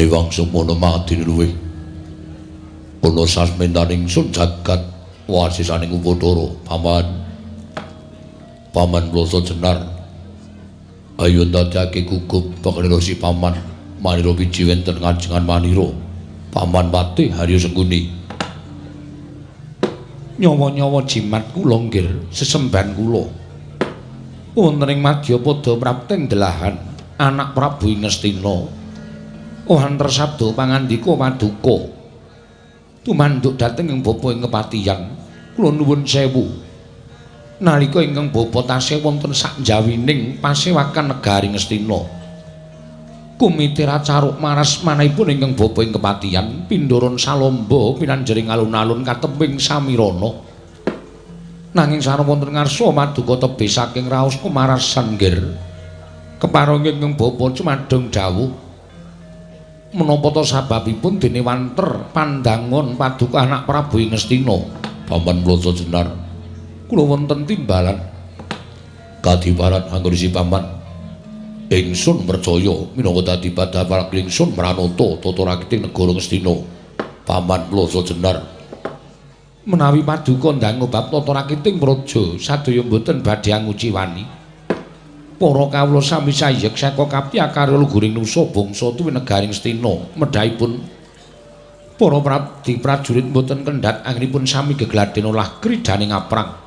Dewang Sumana madine luwih. Ana sasmentaning sun jagat wasisaning Upathara, Paman. Paman Blasa Jenar. Ayo ndadekake gugup pakenira si Paman. Manira wiji wenten ngajengan manira. Paman Patih Harya Sengkuni. Nyawa-nyawa jimat kula nggir sesembahan kula. Wonten ing madyapada prapting delahan anak Prabu ing Ngastina. Wanter sabda pangandika paduka. Tumanduk dhateng ing bapa ing kepatihan. Kula nuwun sewu. Nalika ingkang bapa tasih wonten sakjawining pasewakan negari Ngastina. Kumitira caruk maras manahipun ingkang bapa ing kepatihan pindharan salamba pinanjering alun-alun katemping samirana. Nanging sareng wonten ngarsa paduka tebih saking raos kumarasan nggir. Kepareng ingkang bapa cumadong dawuh menapa ta sababipun dene wanter pandangon paduka anak Prabu ing Ngastina. Paman Blasa Jenar, kula wonten timbalan kadiparan anggone paman. Ingsun percaya minangka dadi padhawarang ingsun mranata tata rakiting negara Ngastina. Paman Blasa Jenar, menawi paduka ndangu bab tata rakiting praja sadaya mboten badhe anguciwani. Para kawula sami sayek saka kapti akarya luguring nusa bangsa tuwi negari Ngastina. Medhahipun para prabdi prajurit mboten kendhat anggenipun sami gegladen olah kridhaning aprang.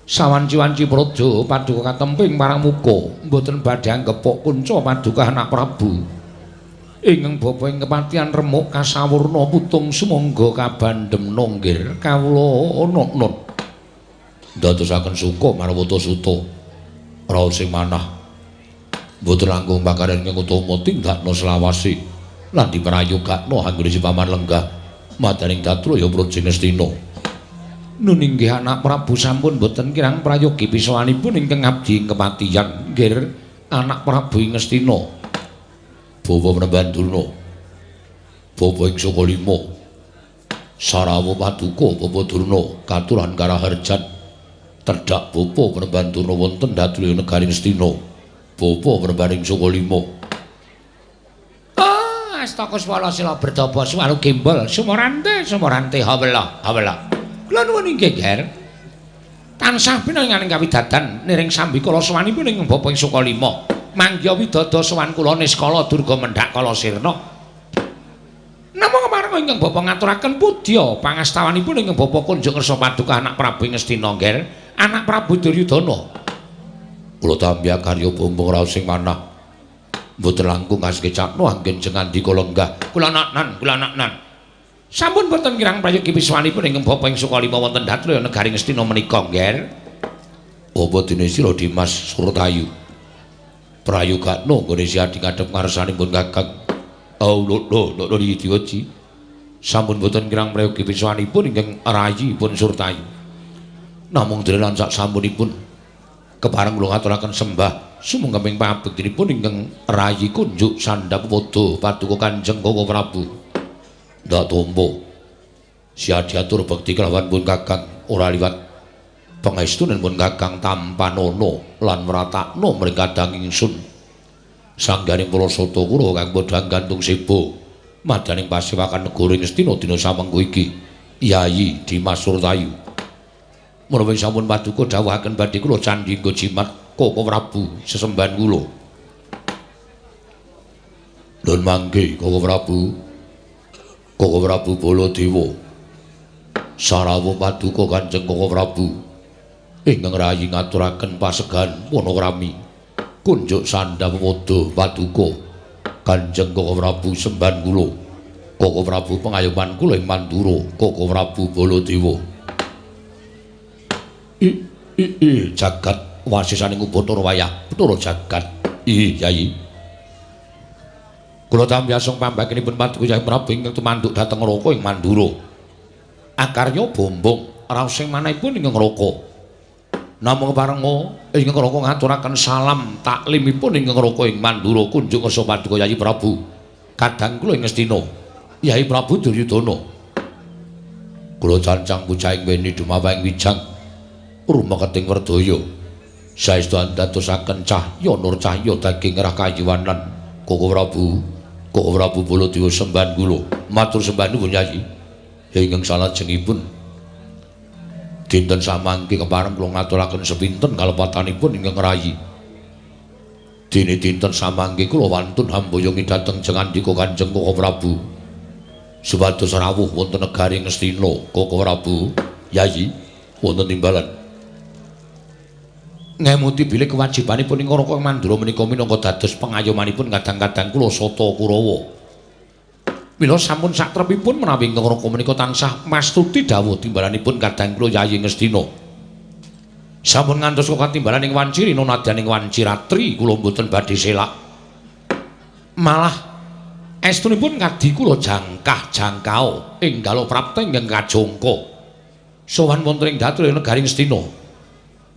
Sawanci-wanci praja paduka katemping marang muka mboten badhe anggepok kunca paduka anak Prabu. Ingkang bapa ing kepatihan remuk kasawurna putung sumangga kabandhemna nggir kawula nunut. Ndadosaken suka marwata suta. Raos sing manah mboten langkung pakaryan ingkang utama tindakna selawase lan diprayogakna anggone si paman lenggah madaning datraya praja Ngastina. Nun inggih anak Prabu sampun mboten kirang prayogi pisawanipun ingkang ngabdi ing kepatihan nggir anak Prabu ing Ngastina. Bawa Panembahan Durna, bapa ing Sukalima, sarawa paduka Bapa Durna katuran karaharjan. Tedhak bapa Panembahan Durna wonten datraya negari Ngastina. Bapa Panembahan ing Sukalima. Ah, astaka swala sila berdaba swalu gembol sumorante sumorante hawela hawela. Kula nuwun inggih, Ger. Tansah pinanganing kawidadan niring sambikala sowanipun ing bapa ing Sukalima. Mangya widada sowan kula niskala durga mendhak kala sirna. Namung kepareng ingkang bapa ngaturaken pudya pangastawanipun ingkang bapa kunjung ngersa paduka anak Prabu ing Ngastina, Ger. Anak Prabu Duryudana. Kula tampi akarya bumbung raos sing manah. Mboten langkung askecakna anggen jengandika lenggah. Kula naknan, kula naknan. Sampun boten kirang prayogi piswanipun ingkang bapa ing Sukalima wonten datraya negari Ngastina menika, Nger. Apa dene sira Dimas Surtayu? Prayogakna nggone siadi ngadhep ngarsanipun Kakang. Oh, lho lho lho diwaji. Sampun boten kirang prayogi piswanipun ingkang rayi pun Surtayu. Namung dene lan sak sampunipun kepareng kula ngaturaken sembah sumangga pangabektinipun ingkang rayi kunjuk sandhap padha paduka Kanjeng Koko Prabu. Ndak tompo. Siadi atur bekti kelawan pun Kakang ora liwat pangestunen pun Kakang tampanana lan mratakna mring kadang ingsun. Sangganing para sata kura kang padha gantung seba madaning pasewakan negara Ngastina dina samengko iki. Yayi Dimas Surtayu. Menawi sampun paduka dawuhaken badhe kula candhi nggo jimat Koko Prabu sesembahan kula. Nun mangke Koko Prabu. Koko Prabu Baladewa. Sarawa paduka Kanjeng Koko Prabu ingkang rayi ngaturaken pasegan panakrami kunjuk sandhap padha paduka Kanjeng Koko Prabu sembahan kula. Koko Prabu pengayoman kula ing Mandura, Koko Prabu Baladewa. I i i jagat wasisaning Upathara wayah Bathara jagat. I Yayi. Kula tampi asung pambakinipun paduka Yayi Prabu ingkang tumanduk dhateng neraka ing Mandura. Akarya bombong raos sing manahipun ingkang neraka. Namung keparenga ingkang neraka ngaturaken salam taklimipun ingkang neraka ing Mandura kunjuk ngersa paduka Yayi Prabu. Kadang kula ing Ngastina, Yayi Prabu Duryudana. Kula cancang bocah ing weni dumawang wijang rumeketing werdaya. Saestu andadosaken cahya nur cahya daging rah kayiwanan Koko Prabu. Koko Prabu Baladewa sembahan kula. Matur sembah nuwun Yayi. Ingkang salajengipun dinten samangke kepareng kula ngaturaken sepinten kalepatanipun ingkang rayi. Dene dinten samangke kula wantun hamboyongi dhateng jengandika Kanjeng Koko Prabu. Supados rawuh wonten negari Ngastina Koko Prabu. Yayi wonten timbalan. Ngemuti bilih kewajibanipun ing Raka Mandura menika minangka dados pengayomanipun kadang-kadang kula Sata Kurawa. Mila sampun satrepipun menawi ingkang Raka menika tansah mastuti dawuh timbalanipun kadang kula Yayi Ngastina. Sampun ngantos katimbalan ing wanci rina nadyan ing wanci ratri kula mboten badhe selak. Malah estunipun kadi kula jangkah jangkao enggal prapta ingkang kajangka. Sowan wonten ing Datulaya negari Ngastina.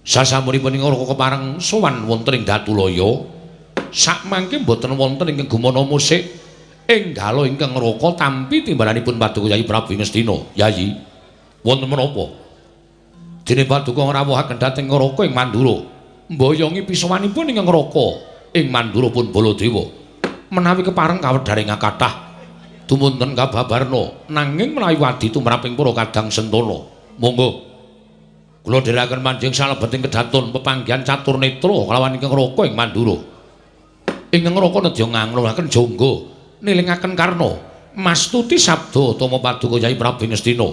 Sasampunipun ing Raka kepareng sowan wonten ing Datulaya, sakmangke mboten wonten ingkang gumana musik enggala ingkang Raka tampi timbalanipun Paduka Yayi Prabu Ngastina. Yayi, wonten menapa? Dene Paduka ngrawuhaken dhateng Raka ing Mandura, mboyongi pisowanipun ingkang Raka ing Mandura pun Baladewa. Menawi kepareng kawedharing kathah tumunten kababarna, nanging menawi wadi tumraping para kadang sentana. Monggo kula dherekaken manjing salebeting kedaton pepanggihan catur netra kalawan ingkang Raka ing Mandura. Ingkang Raka nedya ngangluraken jangga nilingaken karna mastuti sabda tama Paduka Yayi Prabu Ngastina,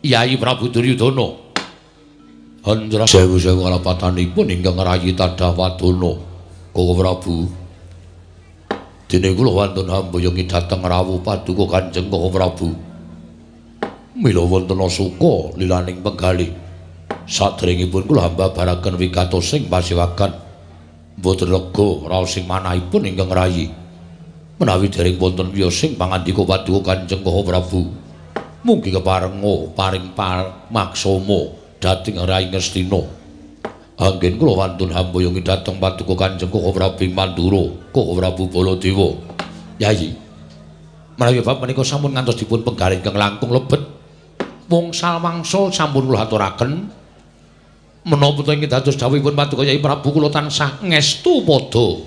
Yayi Prabu Duryudana. Hendra sewu-sewu kalepatanipun ingkang rayi tadah wadana Koko Prabu. Dene kula wantun hamboyongi dhateng rawuh Paduka Kanjeng Koko Prabu. Mila wonten suka lilaning penggalih. Saderengipun kula hambabaraken wigatosing pasiwagan. Mboten lega raosing manahipun ingkang rayi. Menawi dereng wonten wiyosing pangandika Paduka Kanjeng Koko Prabu, mugi keparenga paring maksama dhateng Rayi Ngastina. Anggen kula wantun hamboyongi dhateng Paduka Kanjeng Koko Prabu ing Mandura, Koko Prabu Baladewa. Yayi, menawi bab menika sampun ngantos dipun penggalih ingkang langkung lebet, wongsal wangsul sampun kula aturaken. Menapa ta ing dados dawuhipun Paduka Yayi Prabu kula tansah ngestu padha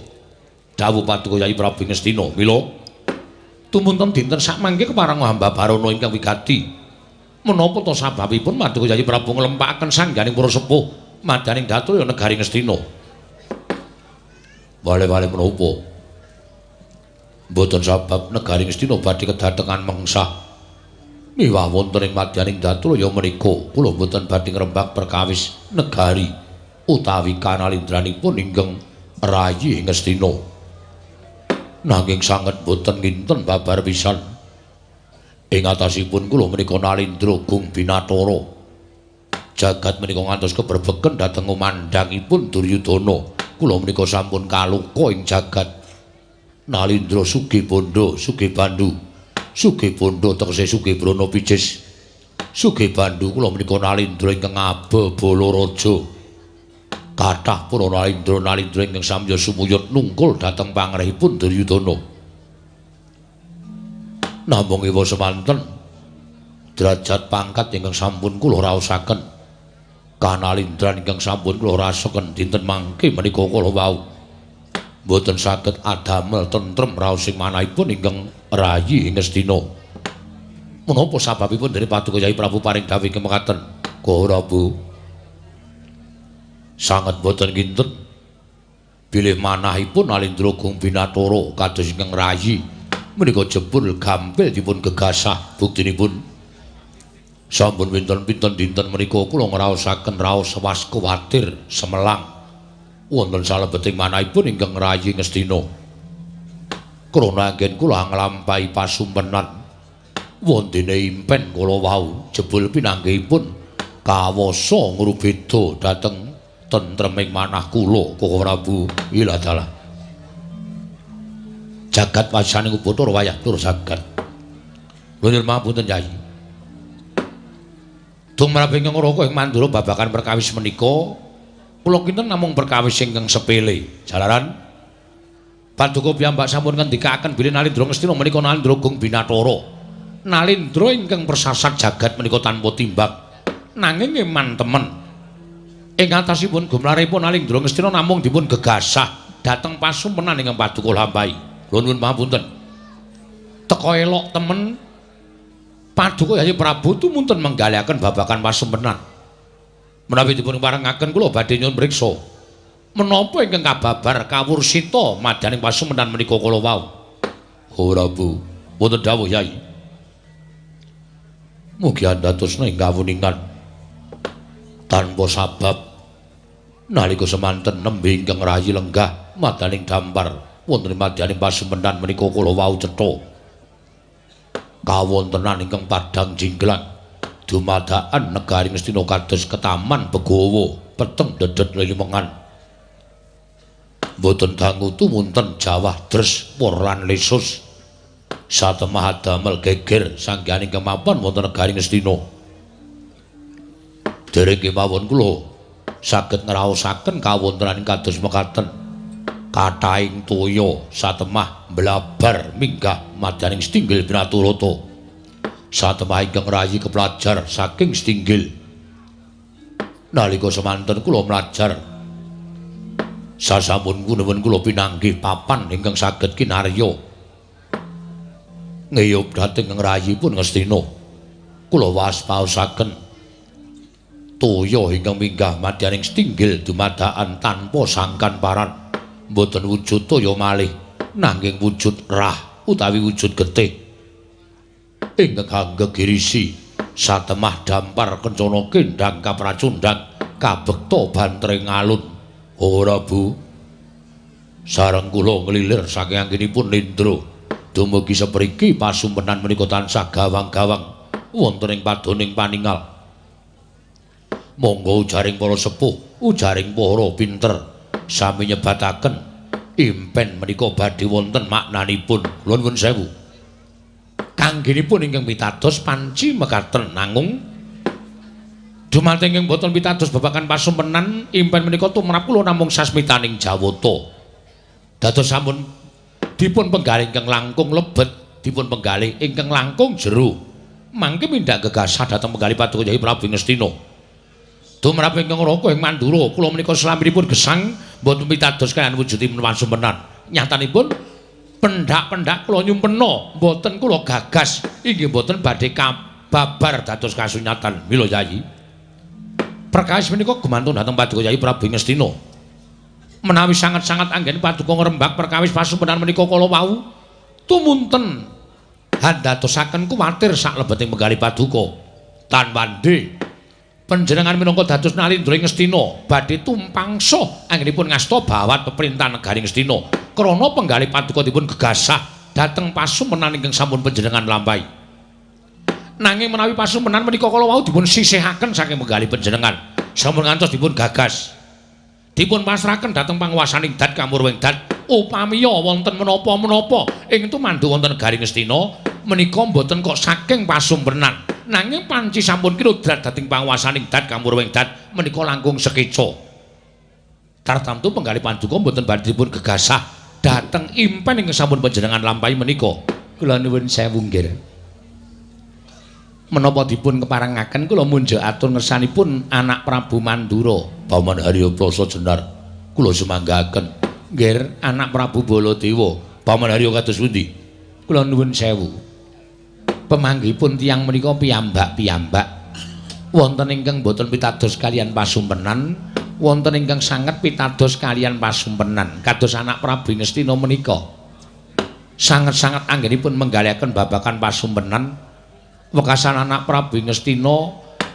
dawuh Paduka Yayi Prabu Ngastina. Mila tumunten dinten sakmangke kepareng hamba barana ingkang wigati. Menapa ta sababipun Paduka Yayi Prabu nglempakaken sangganing para sepuh madyaning Datulaya negari Ngastina? Wale-wale menapa? Mboten sabab negari Ngastina badhe kedatengan mengsah. Miwah wonten ing madyaning Datulaya menika kula mboten badhe ngrembak perkawis negari utawi kanalindranipun ingkang rayi Ngastina. Nanging sanget mboten nginten babar pisan. Ing atasipun kula menika Nalindra Gung Binatara. Jagat menika ngantos keberbeken dhateng umandhangipun Duryudana. Kula menika sampun kaluka ing jagat. Nalindra sugih bondo, sugih bandu. Sugih bondo tegese sugih brana picis. Sugih bandu kula menika Nalindra ingkang abebala raja. Kathah para nalindra-nalindra ingkang samya sumuyut nungkul dhateng pangrehipun Duryudana. Namung ewa semanten derajat pangkat ingkang sampun kula raosaken, kanalindran ingkang sampun kula rasaken dinten mangke menika kala wau mboten saged adamel tentrem raosing manahipun ingkang rayi Ngastina. Menapa sababipun dari Paduka Yayi Prabu paring dawuh ingkang mekaten? Koko Prabu, sanget boten kinten bilih manahipun Nalindra Gung Binatara kados ingkang rayi menika jebul gampil dipun gegasah. Buktinipun sampun pinten-pinten dinten menika kula ngraosaken raos was kuwatir semelang wonten salebeting manahipun ingkang rayi Ngastina. Krana anggen kula nglampahi pasumpenan wontene impen kula wau jebul pinanggihipun kawasa ngrubeda dhateng tentreming manah kula Koko Prabu. Ila dalah jagat wasaning Bathara wayah tur saged. Nuwun mapunten Yai. Tumrap ingkang Raka ing Mandura babagan perkawis menika kula kinten namung perkawis ingkang sepele. Jalaran Paduka piyambak sampun ngendikaken bilih Nalindra Ngastina menika Nalindra Gung Binatara. Nalindra ingkang persasat jagat menika tanpa timbang. Nanging eman temen ing atasipun gumlaripun Nalindra Ngastina namung dipun gegasah dhateng pasumpenan ingkang Paduka lampahi. Kula nuwun pangapunten. Teka elok temen Paduka Yayi Prabu tumunten menggalihaken babagan pasumpenan. Menawi dipun parengaken kula badhe nyuwun priksa menapa ingkang kababar kawursita madyaning pasumpenan menika kala wau. Ora Bu, wonten dawuh Yai. Mugi andhatosna ing kawuningan tanpa sabab nalika semanten nembe ingkang rayi lenggah madaning dampar wonten madyaning pasumpenan menika kala wau cetha kawontenan ingkang padhang jinglang dumadakan negari Ngastina kados ketaman begawa peteng dedet lelimengan. Mboten dangu tumunten jawah dres wor lan lesus satemah damel geger sangganing kemampan wonten negari Ngastina. Dereng kemawon kula saged ngraosaken kawontenan kados mekaten. Kathahing toya satemah mblabar minggah madyaning setinggil Binaturata. Satemah ingkang rayi keplajar saking setinggil. Nalika semanten kula mlajar sasampun kunuwun kula pinanggih papan ingkang saged kinarya ngeyup dhateng ngrayipun Ngastina. Kula waspaosaken toya ingkang minggah madyaning setinggil dumadakan tanpa sangkan paran. Mboten wujud toya malih nanging wujud rah utawi wujud getih ingkang hanggegirisi satemah dampar kencana kendhang kapracundhang kabekta bantre ngalun. Ora Bu, sareng kula nglilir saking anggenipun lindra dumugi sepriki pasumpenan menika tansah gawang-gawang wonten ing padoning paningal. Monggo ujaring para sepuh, ujaring para pinter sami nyebataken impen menika badhe wonten maknanipun. Kula nuwun sewu. Kanggenipun ingkang pitados panci mekaten, nangung dumateng ingkang boten pitados babagan pasumpenan impen menika tumrap kula namung sasmitaning jawata. Dados sampun dipun penggalih ingkang langkung lebet, dipun penggalih ingkang langkung jero. Mangke mindhak gegasah dhateng penggalih Paduka Yai Prabu Ngastina. Tumrap ingkang raka ing Mandura kula menika slaminipun gesang mboten pitados kaliyan wujudipun pasumpenan. Nyatanipun pendhak-pendhak kula nyumpena mboten kula gagas inggih mboten badhe kababar dados kasunyatan. Mila Yai, perkawis menika gumantung dhateng Paduka Yai Prabu Ngastina. Menawi sanget-sanget anggen paduka ngrembak perkawis pasumpenan menika kala wau tumunten handadosaken kuwatir saklebeting penggalih paduka. Tan wandhe panjenengan minangka dados nalindra ing Ngastina badhe tumpangsa anggenipun ngasta bawat peperintahan negari Ngastina krana penggalih paduka dipun gegasah dhateng pasumpenan ingkang sampun panjenengan lampahi. Nanging menawi pasumpenan menika kala wau dipun sisihaken saking penggalih panjenengan sampun ngantos dipun gagas, dipun pasrahaken dhateng panguwasaning dat kamurwing dat, upamiya wonten menapa-menapa ing tumandu wonten negari Ngastina menika mboten kok saking pasumpenan, nanging panci sampun kinodrat dhateng panguwasaning dat kamurwing dat menika langkung sekeca. Tartamtu penggalih paduka mboten badhe dipun gegasah dhateng impen ingkang sampun panjenengan lampahi menika. Kula nuwun sewu nggih. Menapa dipun keparengaken kula munjuk atur ngersanipun anak Prabu Mandura. Paman Harya Prasa Jenar kula sumanggaken. Nggih, anak Prabu Baladewa. Paman Harya kados pundi? Kula nuwun sewu. Pemanggihipun tiyang menika piyambak-piyambak. Wonten ingkang boten pitados kaliyan pasumpenan, wonten ingkang sanget pitados kaliyan pasumpenan. Kados anak Prabu Ngastina menika sanget-sanget anggenipun menggalihaken babagan pasumpenan. Wekasan anak Prabu Ngastina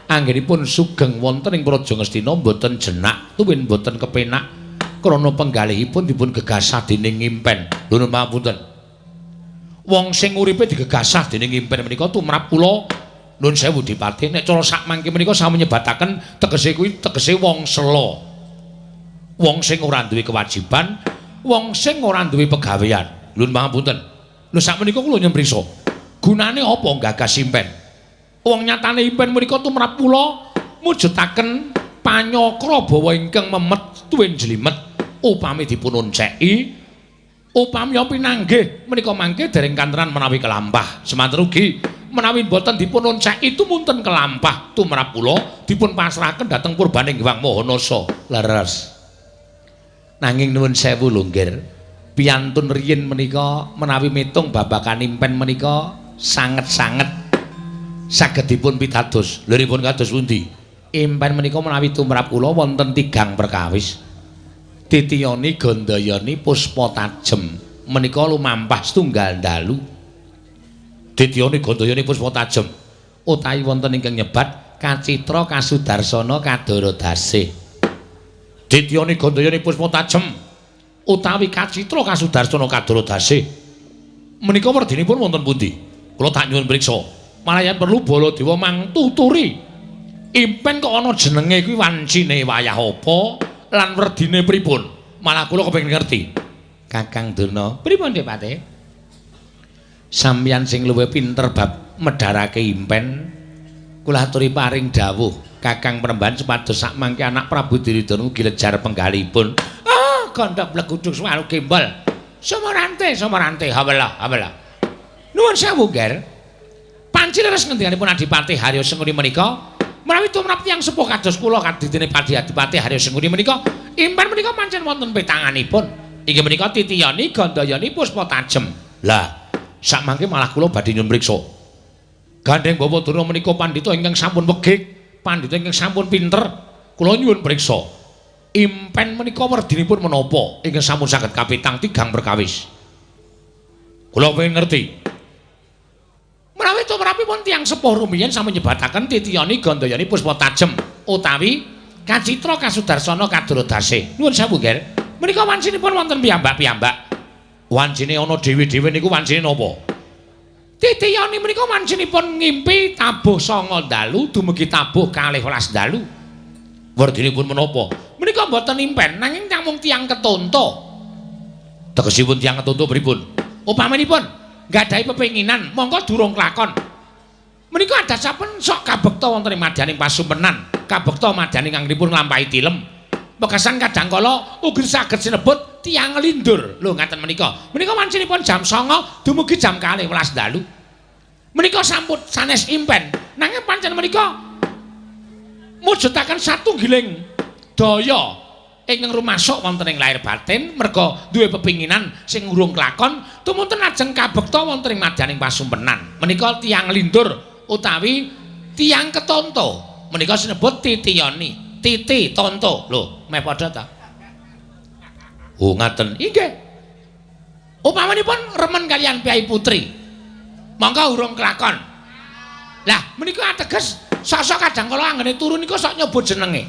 anggenipun sugeng wonten ing Praja Ngastina boten jenak tuwin boten kepenak krana penggalihipun dipun gegasah dening impen. Lho mapunten. Wong sing uripe digegasah dening impen menika tumrap kula nuwun sewu dipati nek cara sakmangke menika sami nyebataken tegese kuwi tegese wong sela. Wong sing ora duwe kewajiban, wong sing ora duwe pegawean. Lho mapunten. Lho sakmenika kula nyempriksa. Gunane apa gagas impen? Wong nyatane impen menika tumrap kula mujudaken panyakra bawa ingkang memet tuwin jlimet upami dipun onceki upami pinanggih menika mangke dereng kantenan menawi kelampah. Semanten ugi menawi boten dipun onceki tumunten kelampah tumrap kula dipun pasrahaken dhateng purbaning Hyang Maha Nasa. Leres. Nanging nuwun sewu lho nggih. Piyantun riyin menika menawi mitung babagan impen menika sanget-sanget saged dipun pitados. Lha kados pundi? Impen menika menawi tumrap kula wonten tigang perkawis. Titiyani Gandayani Puspa Tajem menika lumampah setunggal dalu. Titiyani Gandayani Puspa Tajem utawi wonten ingkang nyebat Kacitra Kasudarsana Kadara Dasih. Titiyani Gandayani Puspa Tajem utawi Kacitra Kasudarsana Kadara Dasih menika werdinipun wonten pundi? Kula tak nyuwun priksa. Malayan perlu Baladewa mangtuturi. Impen kok ana jenenge kuwi wancine wayah apa lan werdine pripun? Malah kula kepengin ngerti. Kakang Durna, pripun Dik Patih? Sampeyan sing luwih pinter bab medharake impen, kula aturi paring dawuh Kakang Premban supados sakmangke anak Prabu Duryudana ugi lejar penggalipun. Ah, gondok bleguduk suwaru gembol. Sumarante, sumarante, hawelah, hawelah. Nuwun sewu, Ger. Panci leres ngendikanipun Adipati Harya Sengkuni menika, menawi tumrap tiyang sepuh kados kula kadidene Padi Adipati Harya Sengkuni menika, impen menika pancen wonten petanganipun. Inggih menika Titiyani Gandayani Puspa Tajem. Lah, sakmangke malah kula badhe nyuwun priksa. Gandheng Bawa Durna menika pandhita ingkang sampun wegik, pandhita ingkang sampun pinter, kula nyuwun priksa. Impen menika werdinipun menapa ingkang sampun saged kapitang tigang perkawis. Kula pengin ngerti. Menawi tumrapipun tiyang sepuh rumiyin sampun nyebataken Titiyani Gandayani Puspa Tajem utawi Kacitra Kasudarsana Kadara Dasih. Nuwun sewu, Ger. Menika wancinipun wonten piyambak-piyambak. Wancine ana dhewe-dhewe niku wancine napa? Titiyani menika wancinipun ngimpi tabuh 9 dalu dumugi tabuh 12 dalu. Werdinipun menapa? Menika mboten impen nanging namung tiyang ketonto. Tegesipun tiyang ketonto pripun? Upaminipun nggadahi pepenginan mongko durung klakon. Menika adasapen sok kabekta wonten ing madyaning pasumpenan, kabekta madyaning anggenipun nglampahi tilem. Wekasan kadang kala ugi saged sinebut tiyang lindur. Lho ngaten menika. Menika wancinipun jam 9 dumugi jam 12 dalu. Menika sampun sanes impen, nanging pancen menika mujudaken satunggiling daya ingkang rumasuk wonten ing lahir batin merga duwe pepinginan sing urung klakon tumunten lajeng kabekta wonten ing madyaning pasumpenan. Menika tiyang lindur utawi tiyang ketonto. Menika sinebut titiyani. Titi tonto. Lho, meh padha ta? Oh, ngaten. Inggih. Upamanipun remen kaliyan Kyai Putri. Monggo urung klakon. Lah, menika ateges sosok kadang kala anggene turu nika sok nyebut jenenge.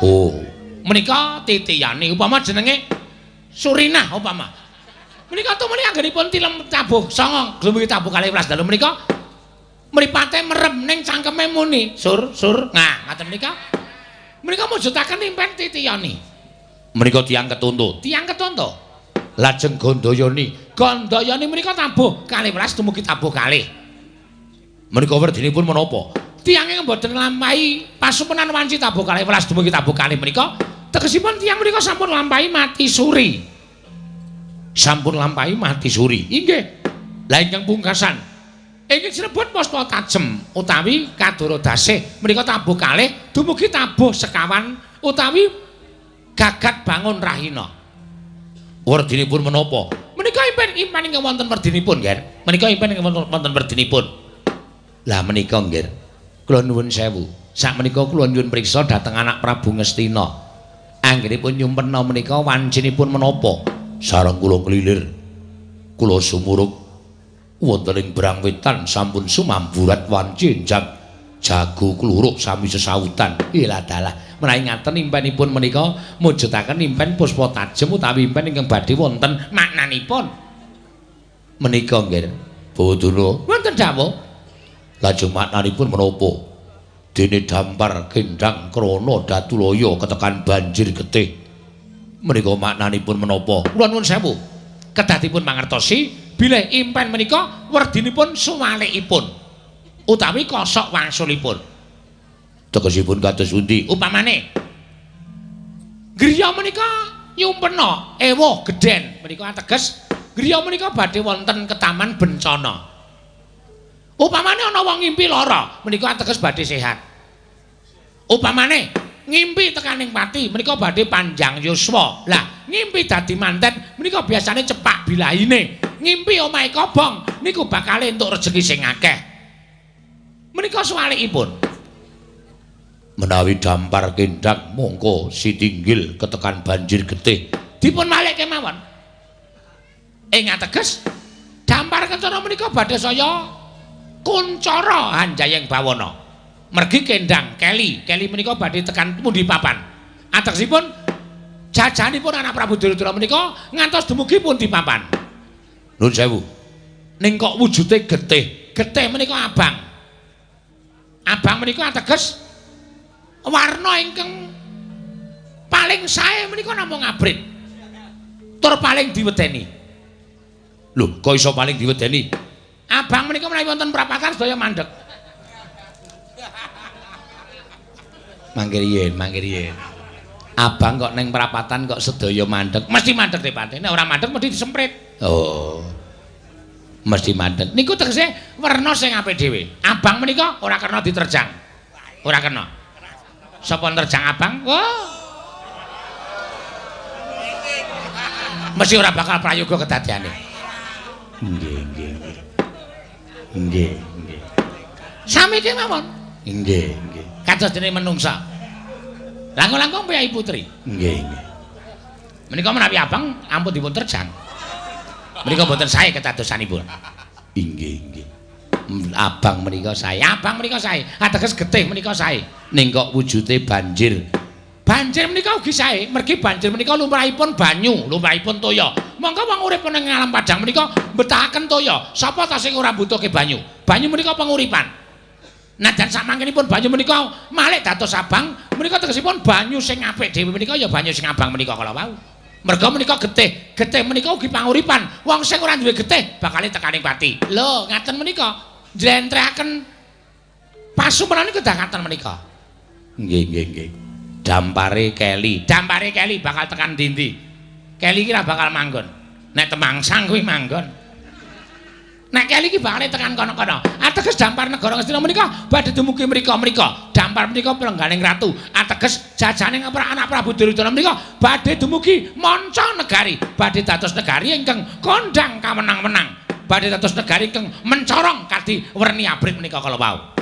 Oh, menika titiyane upama jenenge Surinah upama. Menika tumuli anggenipun tilem tabuh 9 dumugi tabuh 12 dalu menika mripate merem ning cangkeme muni sur sur. Nah, ngaten menika. Menika mujudaken impen titiyane. Menika tiyang ketonto. Tiyang ketonto. Lajeng Gandayani. Gandayani menika tabuh 12 dumugi tabuh 2. Menika werdinipun menapa? Tiyange mboten nglampahi pasumenan wanci tabuh 12 dumugi tabuh 2 menika tegesipun tiyang menika sampun nglampahi mati suri. Sampun nglampahi mati suri. Inggih. Lah ingkang pungkasan ingkang sinebut Puspa Tajem utawi Kadara Dasih menika tabuh 2 dumugi tabuh sekawan utawi gagat bangun rahina. Werdinipun menapa? Menika impen-impen ingkang wonten werdinipun, Ger. Menika impen ingkang wonten werdinipun. Lah menika, Ger. Kula nuwun sewu. Sakmenika kula nyuwun priksa dhateng anak Prabu Ngastina. Anggenipun nyumpena menika wancinipun menapa? Sareng kula nglilir. Kula sumurup wonten ing Brang Wetan sampun sumamburat wanci njak jago kluruk sami sesautan. Ilah dalah. Menawi ngaten impenipun menika mujudaken impen Puspa Tajem utawi impen ingkang badhe wonten maknanipun. Menika nggih Bawa wonten dawuh. Lajeng maknanipun menapa? Dene dampar kendang krana datulaya ketekan banjir getih. Menika maknanipun menapa? Kula nuwun sewu. Kedah dipun mangertosi bilih impen menika werdinipun suwalikipun utawi kosok wangsulipun. Tegesipun kados pundi? Upamane griya menika nyumpena ewuh gedhen menika ateges griya menika badhe wonten ketaman bencana. Upamane ana wong ngimpi lara menika ateges badhe sehat. Upamane ngimpi tekaning pati menika badhe panjang yuswa. Lah Ngimpi dadi manten menika biasane cepak bilahine. Ngimpi omahe kobong niku bakal entuk rejeki sing akeh. Menika suwalikipun. Menawi dampar kendang mongko sitinggil ketekan banjir getih. Dipun walik kemawon. Ing ateges dampar kencana menika badhe saya kuncara hanjayeng bawana. Mergi kendang keli, keli menika badhe tekan pundi papan. Ategesipun jajanipun anak Prabu Duryudana menika ngantos dumugi pundi papan. Nuwun sewu. Ning kok wujude getih. Getih menika abang. Abang menika ateges warna ingkang paling sae menika namung abrit. Tur paling diwedeni. Lho, kok iso paling diwedeni? Abang menika menawi wonten prapatan sedaya mandheg. Mangke riyin, mangke riyin. Abang kok ning prapatan kok sedaya mandheg. Mesti mandheg repate. Nek ora mandheg mesti disemprit. Oh. Mesti mandheg. Niku tegese werna sing apik dhewe. Abang menika ora kena diterjang. Ora kena. Sapa nerjang abang? Wah. Mesti ora bakal prayoga kedadeane. Nggih, nggih. Nggih, nggih. Sami kemawon. Nggih, nggih. Kados dene menungsa. Langkung-langkung priyayi putri. Nggih, nggih. Menika menawi abang ampun dipun terjang. Menika mboten sae ketadosanipun. Inggih, nggih. Abang menika sae. Abang menika sae. Ateges getih menika sae. Ning kok wujude banjir. Banjir menika ugi sae, mergi banjir menika lumrahipun banyu, lumrahipun toya. Monggo wong urip ning alam padhang menika mbetahaken toya. Sapa ta sing ora mbutuhke banyu? Banyu menika penguripan. Najan samangkenipun banyu menika malik dados abang, menika tegesipun banyu sing apik dhewe menika ya banyu sing abang menika kala wau. Merga menika getih, getih menika ugi panguripan. Wong sing ora duwe getih bakale tekaning pati. Lho, ngaten menika njlentrehaken pasumenan niku kedah ngaten menika. Nggih, nggih, nggih. Dampare keli, dampare keli bakal tekan ndi-ndi. Keli iki ora bakal manggon. Nek temangsang kuwi manggon. Nek keli iki bakal tekan kono-kono. Ateges dampar negara Ngastina menika badhe dumugi mrika-mrika. Dampar menika pelengganing ratu. Ateges jajaning anak Prabu Duryudana menika badhe dumugi manca negari, badhe dados negari ingkang kondhang kamenang-menang. Badhe dados negari ingkang mencorong kadi werni abrit menika kala wau.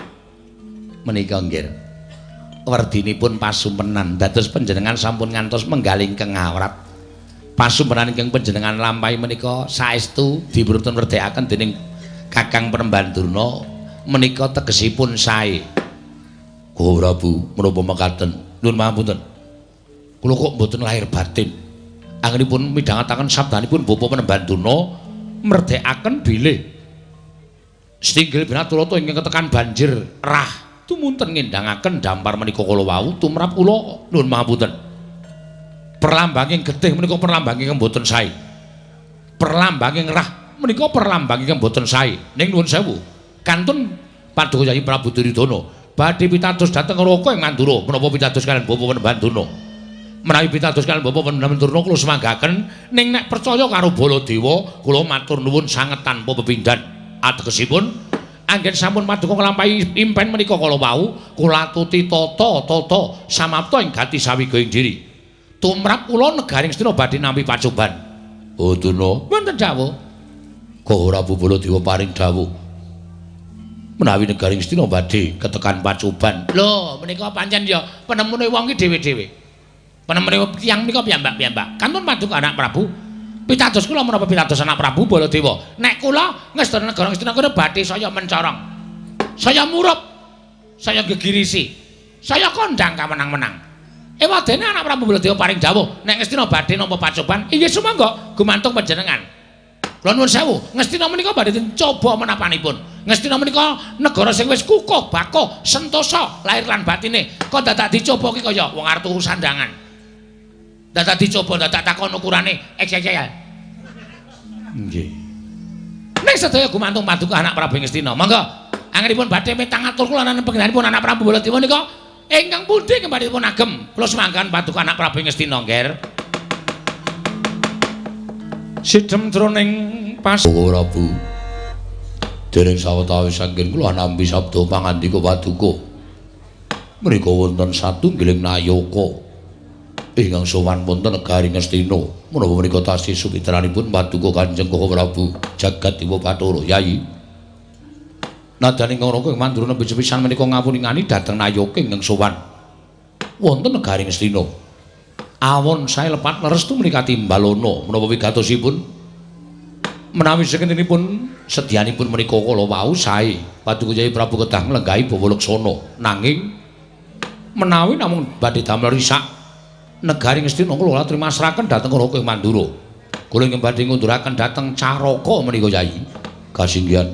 Menika nggih. Werdinipun pasumpenan dados panjenengan sampun ngantos menggaling ingkang awrat. Pasumpenan ingkang panjenengan lampahi menika saestu dipun werdekaken dening Kakang Penemban Durna menika tegesipun sae. Oh Prabu, menapa mekaten? Nuwun pangapunten. Kula kok mboten lahir batin. Anggenipun midhangetaken sabdanipun Bapak Penemban Durna merdekaken bilih Stinggil Binaturata ingkang ketekan banjir rah tumunten ngendangaken dampar menika kala wau tumrap kula nuwun pangapunten. Perlambanging getih menika perlambanging mboten sae. Perlambanging rah menika perlambanging mboten sae. Ning nuwun sewu, kantun Paduka Yayi Prabu Duryudana badhe pitados dhateng Raka ing Mandura menapa pitados kaliyan Bapak Penemban Durna. Menawi pitados kaliyan Bapak Penemban Durna kula semanggaken ning nek percaya karo Baladewa kula matur nuwun sanget tanpa pepindhan. Ategesipun anggen sampun paduka nglampahi impen menika kala wau kula atuti tata-tata samapta ing gati sawiga ing diri. Tumrap kula negaring Ngastina badhe nampi pacoban. Oh Durna, wonten dawuh. Kok Prabu Baladewa paring dawuh menawi negaring Ngastina badhe ketekan pacoban. Lho, menika pancen ya penemune wong iki dhewe-dhewe. Penemune tiyang menika piyambak-piyambak. Kantun paduka anak Prabu. Pitados kula menapa pitados anak Prabu Baladewa? Nek kula ngestana negara Ngastina kula badhe saya mencorong. Saya murup. Saya gegirisi. Saya kondang kamenang-menang. Ewadene anak Prabu Baladewa paring dawuh nek Ngastina badhe nampa pacoban, inggih sumangga gumantung panjenengan. Kula nuwun sewu, Ngastina menika badhe dicoba menapanipun. Ngastina menika negara sing wis kukuh, bakoh, sentosa lahir lan batine. Kok dadak dicoba ki kaya wong arep tuku sandangan. Dadak dicoba, dadak takon ukurane XXL. Nggih. Ning sedaya gumantung paduka anak Prabu Ngastina. Monggo anggenipun badhe mitang atur kula lan panjenenganipun anak Prabu Baladewa nika ingkang pundi kembali pun agem. Kula semanggahan paduka anak Prabu Ngastina, Ngger. Sidhem jroning pas Oh Prabu. Dereng sawetawis anggen kula nampi sabda pangandika paduka. Mriku wonten satunggiling nayaka. Ingkang sowan wonten negari Ngastina. Menapa menika tasih supitranipun paduka Kanjeng Koko Prabu Jagat Dewa Bathara Yayi. Nadyan ingkang Raka Mandura nembe sepisan menika ngawuningani dhateng nayoga ingkang sowan wonten negari Ngastina. Awon sae lepat leres menika timbalana menapa wigatosipun? Menawi sekentenipun sedyanipun menika kala wau sae paduka Yayi Prabu kedah nglenggahi bawa laksana. Nanging menawi namung badhe damel risak negari Ngastina kula aturi masrahaken dhateng Raka Mandura. Kula ingkang badhe ngunduraken dhateng Caraka menika Yayi. Kasinggihan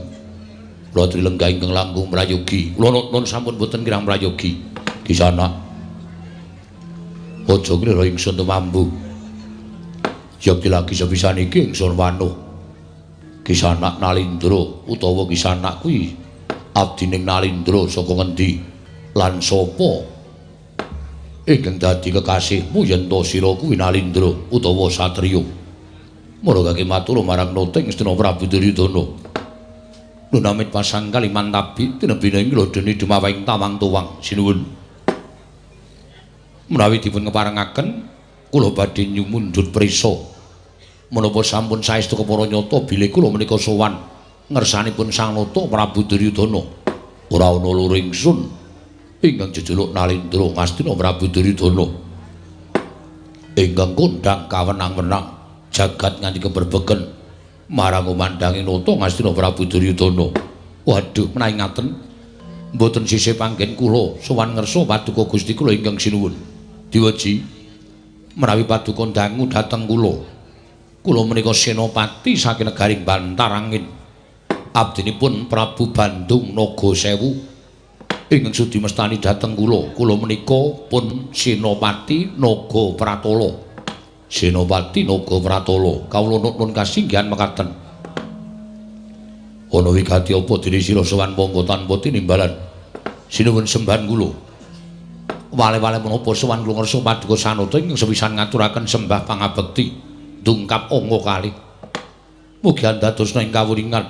kula aturi lenggah ingkang langkung prayogi. Kula nun sampun boten kirang prayogi. Kisana aja ngira ingsun tumambu. Yekti lagi sepisan iki ingsun wanuh. Kisanak Nalindra utawa Kisanak kuwi abdining Nalindra saka ngendi lan sapa ingkang dadi kekasihmu yen to sira kuwi Nalindra utawa satriya. Maragake matur marang Nata Ngastina Prabu Duryudana. Lunamit pasang kaliman tabi tinebina ing lodene dumawahing tawang tuwang sinuwun. Menawi dipun keparengaken kula badhe nyumundhut prisa. Menapa sampun saestu kepara nyata bilih kula menika sowan ngersanipun Sang Nata Prabu Duryudana. Ora ana loro ingsun ingkang jejuluk Nalindra Ngastina Prabu Duryudana. Ingkang kondhang kawenang-wenang jagat nganti keberbeken marang umandange Nata Ngastina Prabu Duryudana. Waduh, menawi ngaten mboten sisih panggen kula sowan ngersa paduka Gusti kula ingkang sinuwun. Diweji menawi paduka dangu dhateng kula. Kula menika senopati saking negari Bantarangin. Abdinipun Prabu Bandung Naga Sewu ingkang sudi mestani dhateng kula. Kula menika pun Senopati Naga Pratala. Senopati Naga Pratala. Kawula nuwun kasinggihan mekaten. Ana wigati apa dene sira sowan monggo tanpa tinimbalan. Sinuwun sembahan kula. Wale-wale menapa sowan kula ngersa paduka sanata ingkang sepisan ngaturaken sembah pangabekti. Dungkap angka kalih. Mugi andadosna ing kawuningan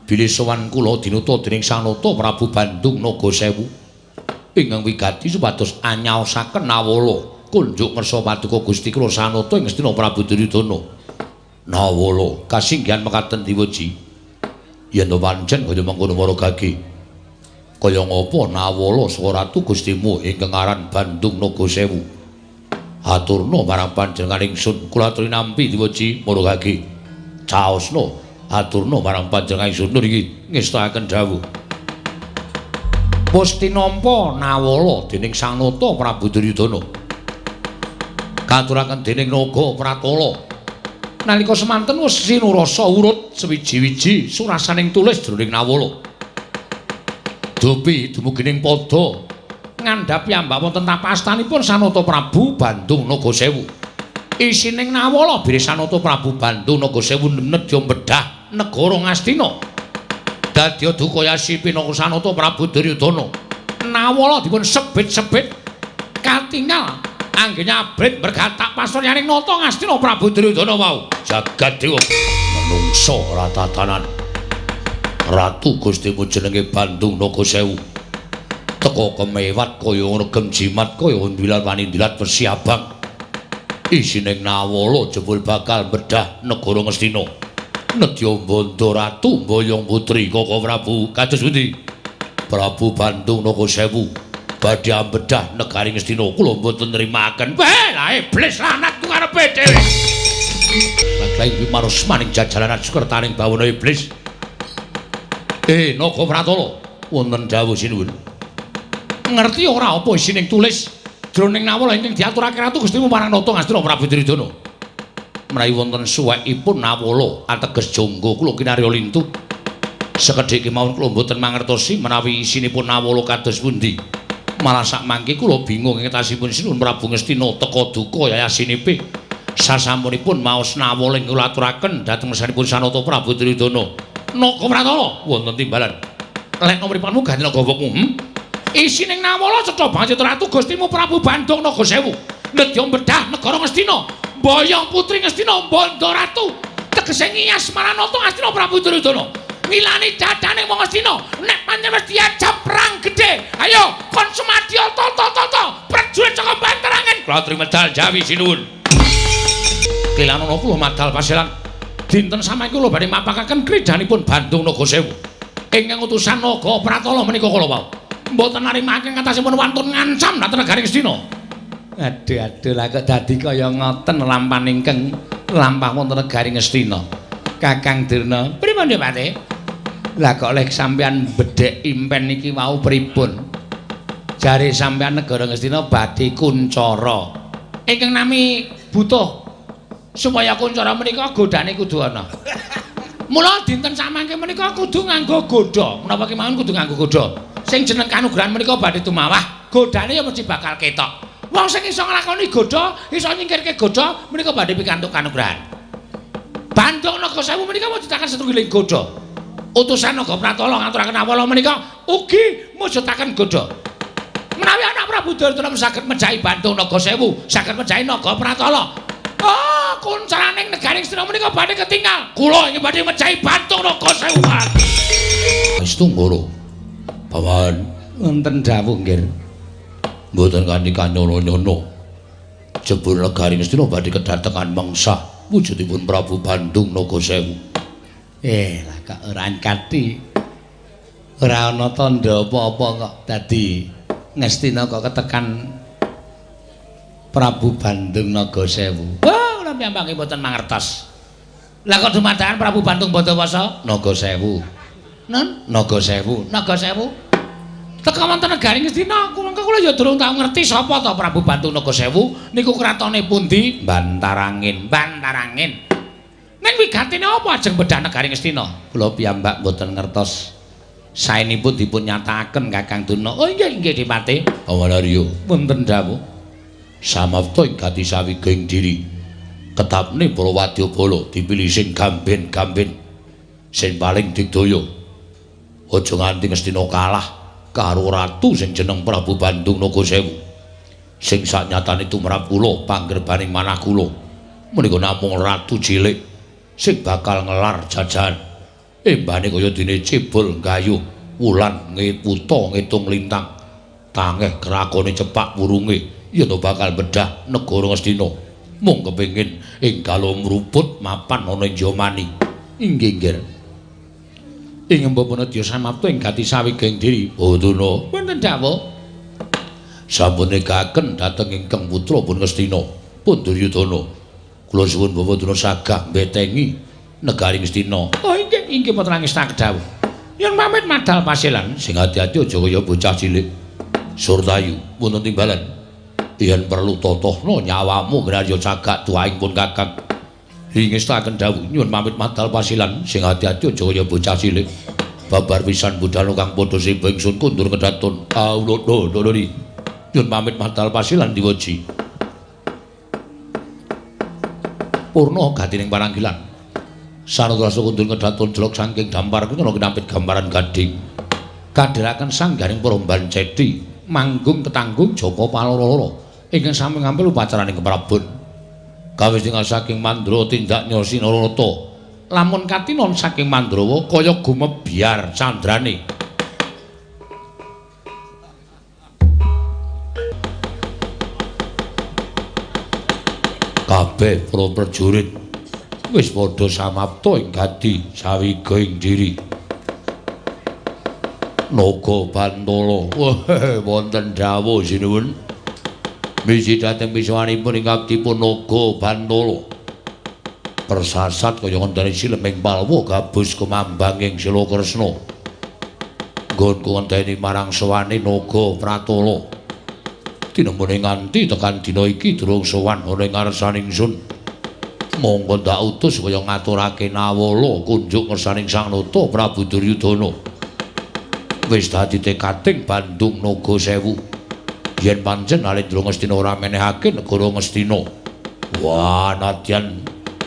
bilih sowan kula dinuta dening Sang Nata Prabu Bandung Naga Sewu ingkang wigati supados anyaosaken nawala kunjuk ngersa paduka Gusti kula Sanata ing Ngastina Prabu Duryudana. Nawala kasinggihan mekaten diweji. Yen to pancen kaya mengkono maragake. Kaya ngapa nawala saka ratu Gustimu ingkang aran Bandung Naga Sewu? Aturna marang panjenengan ingsun kula aturi nampi diweji maragake. Caosna aturna marang panjenengan ingsun niki ngestakaken dawuh. Wis tinampa nawala dening Sang Nata Prabu Duryudana. Katuraken dening Naga Pratala. Nalika semanten wis sinurasa urut sewiji-wiji surasaning tulis jroning nawala. Dupi dumugining padha ngandhap piyambak wonten tapastanipun Sanata Prabu Bandung Naga Sewu. Isining nawala bilih Sanata Prabu Bandung Naga Sewu nedya bedah negara Ngastina. Dadya duka yasi pinaka Sanata Prabu Duryudana. Nawala dipun sebit-sebit katingal anggene abrit bergatak pasuryaning Nata Ngastina Prabu Duryudana wau. Jagat dewa menungsa ora tatanan. Ratu Gustimu jenenge Bandung Naga Sewu. Teka kemewat kaya ngregem jimat kaya ndilat wanindilat wesi abang. Isining nawala jebul bakal bedah negara Ngastina. Nedya bondo ratu mboyong putri Koko Prabu kados pundi? Prabu Bandung Naga Sewu badhe ambedah negari Ngastina kula mboten nrimakaken. Weh, lah iblis lanat ku karepe dhewe. Baklaing wimarus maning jajalanan sukertaning bawana iblis. Naga Pratala wonten dawuh sinuwun. Ngerti ora apa isining tulis jroning nawala ingkang diaturake Ratu Gustimu marang Nata Ngastina Prabu Duryudana. Menawi wonten suwekipun nawala ateges jangga kula kinarya lintu. Sekedhik kemawon kula mboten mangertosi menawi isinipun nawala kados pundi. Malah sakmangke kula bingung ing ngetasipun Sinuwun Prabu Ngastina teka duka yayasinipe. Sasampunipun maos nawala ing kula aturaken dhateng ngersanipun Sanata Prabu Duryudana. Naga Pratala wonten timbalan. Lekno mripatmu ganti gowokmu. Isining nawala cetha banget Ratu Gustimu Prabu Bandung Naga Sewu. Nedya bedah negara Ngastina, mboyong putri Ngastina bondo ratu. Tegese ngiyas marang Nata Ngastina Prabu Duryudana. Ngilani dadane wong Ngastina, nek pancen wis diajak perang gedhe. Ayo kon semadi ta-ta-ta prajurit saka Bantarangin. Kula aturi medal Jawi sinuwun. Kelanono kula madal pasilan. Dinten samangke kula badhe mapakaken kridhanipun Bandung Naga Sewu. Ingkang utusan Naga Pratala menika kala wau. Mboten narimake ngatasipun wantun ngancam dhateng negari Ngastina. Aduh aduh lah kok dadi kaya ngoten lampahan ingkang lampah wonten negari Ngastina. Kakang Durna, pripun Depati? Lah kok lek sampean bedhek impen niki wau pripun? Jare sampean negara Ngastina badhe kuncara. Ingkang nami butuh supaya kuncara menika godane kudu ana. Mula dinten samangke menika kudu nganggo godha. Menapa kemawon kudu nganggo godha? Sing jeneng kanugrahan menika badhe tumawah, godane ya mesti bakal ketok. Wong sing iso nglakoni godha, iso nyingkirke godha menika badhe pikantuk kanugrahan. Bandung Naga Sewu menika mujudaken setunggiling godha. Utusan Naga Pratala ngaturaken awala menika ugi mujudaken godha. Menawi anak Prabu Duryudana saged mejahi Bandung Naga Sewu, saged mejahi Naga Pratala. Oh, kuncaraning negari Ngastina menika badhe ketinggal. Kula ingkang badhe mejahi Bandung Naga Sewu. Wis tunggara. Paman, wonten dawuh nggih. Mboten kanthi kanyono-nyono. Jebul negari Ngastina badhe kedatengan mangsa wujudipun Prabu Bandung Naga Sewu. Lah kok ora kanthi ora ana tandha apa-apa kok dadi Ngastina kok ketekan Prabu Bandung Naga Sewu. Wah, kula piyambake mboten mangertos. Lah kok dumadakan Prabu Bandung Bandawasa Naga Sewu. Nun? Naga Sewu. Naga Sewu. Teka wonten negari Ngastina, kula ya durung tau ngerti sapa to Prabu Bandung Naga Sewu niku kratone pundi? Bantarangin. Bantarangin. Ning wigatine apa ajeng bedah negari Ngastina? Kula piyambak mboten ngertos. Saenipun dipun nyatakaken Kakang Durna. Oh inggih inggih Dipati. Paman Arya, wonten dawuh. Samapta ing gati sawiging diri. Ketapne para wadyabala dipilih sing gamben-gamben sing paling digdaya. Aja nganti Ngastina kalah karo ratu sing jeneng Prabu Bandung Naga Sewu. Sing saknyatane tumrap kula panggerbaning manah kula menika namung ratu cilik sing bakal ngelar jajahan. Embane kaya dene cebol gayuh wulan ngeputa ngitung lintang. Tangeh krakone cepak wurunge yen bakal bedah negara Ngastina. Mung kepengin enggal mruput mapan ana ing Yamani. Inggih nggih. Ing mbapana samapta ing gati sawiging diri. Badana wonten dawuh. Sampun negaken dhateng ingkang putra pun Ngastina, pun Duryudana. Kula suwun Bapak sagah mbetengi negari Ngastina. Oh inggih inggih putra ngestakaken dawuh. Yen pamit madal pasilan sing ati-ati aja kaya bocah cilik. Surtayu wonten timbalan. Yen perlu totohno nyawamu grarya cagak tuaing pun Kakang. Ingestaken dawuh nyuwun pamit madal pasilan sing ati-ati aja kaya bocah cilik. Babar pisan budhal kang padha seba ingsun kundur kedaton. Awlodo dodori. Nyuwun pamit madal pasilan diweji. Purna gatining paranggilan. Sanutrasa kundur kedaton jelok saking dampar kena kinampit gambaran gading. Kadheraken sanggaring para banceti manggung ketanggung Jaka Paloro-loro ingkang sami ngampil upacaraning keprabon. Kawis tinggal saking Mandra tindak Nyasinarata. Lamun katinon saking Mandrawa kaya gumebyar candrane. Kabeh para prajurit wis padha samapta ing gati sawigaing diri. Naga Bantala wonten dawuh sinuwun. Misi dhateng pisuwanipun ing abdipun Naga Bantala. Persasat kaya ngenteni sileming palwa gabus kumambanging Sila Kresna. Nggonku ngenteni marang sowane Naga Pratala. Tinemune nganti tekan dina iki durung sowan ana ing ngarsaning ingsun. Monggo ndak utus kaya ngaturake nawala kunjuk ngersaning Sang Nata Prabu Duryudana. Wis dadi tekating Bandung Naga Sewu. Yen pancen Alendra Ngastina ora menehake negara Ngastina. Wah, nadyan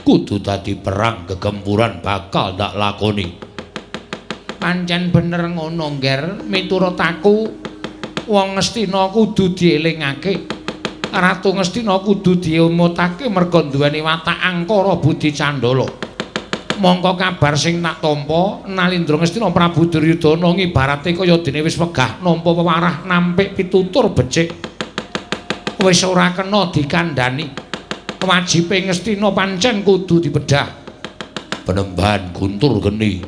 kudu dadi perang gegempuran bakal ndak lakoni. Pancen bener ngono, Ngger. Miturut aku wong Ngastina kudu dielingake. Ratu Ngastina kudu diumutake merga duweni watak angkara budi candala. Mongko kabar sing tak tampa Nalindra Ngastina Prabu Duryudana ngibarate kaya dene wis wegah nampa wewarah nampik pitutur becik. Wis ora kena dikandhani. Wajibe Ngastina pancen kudu dibedah. Penembahan Guntur Geni.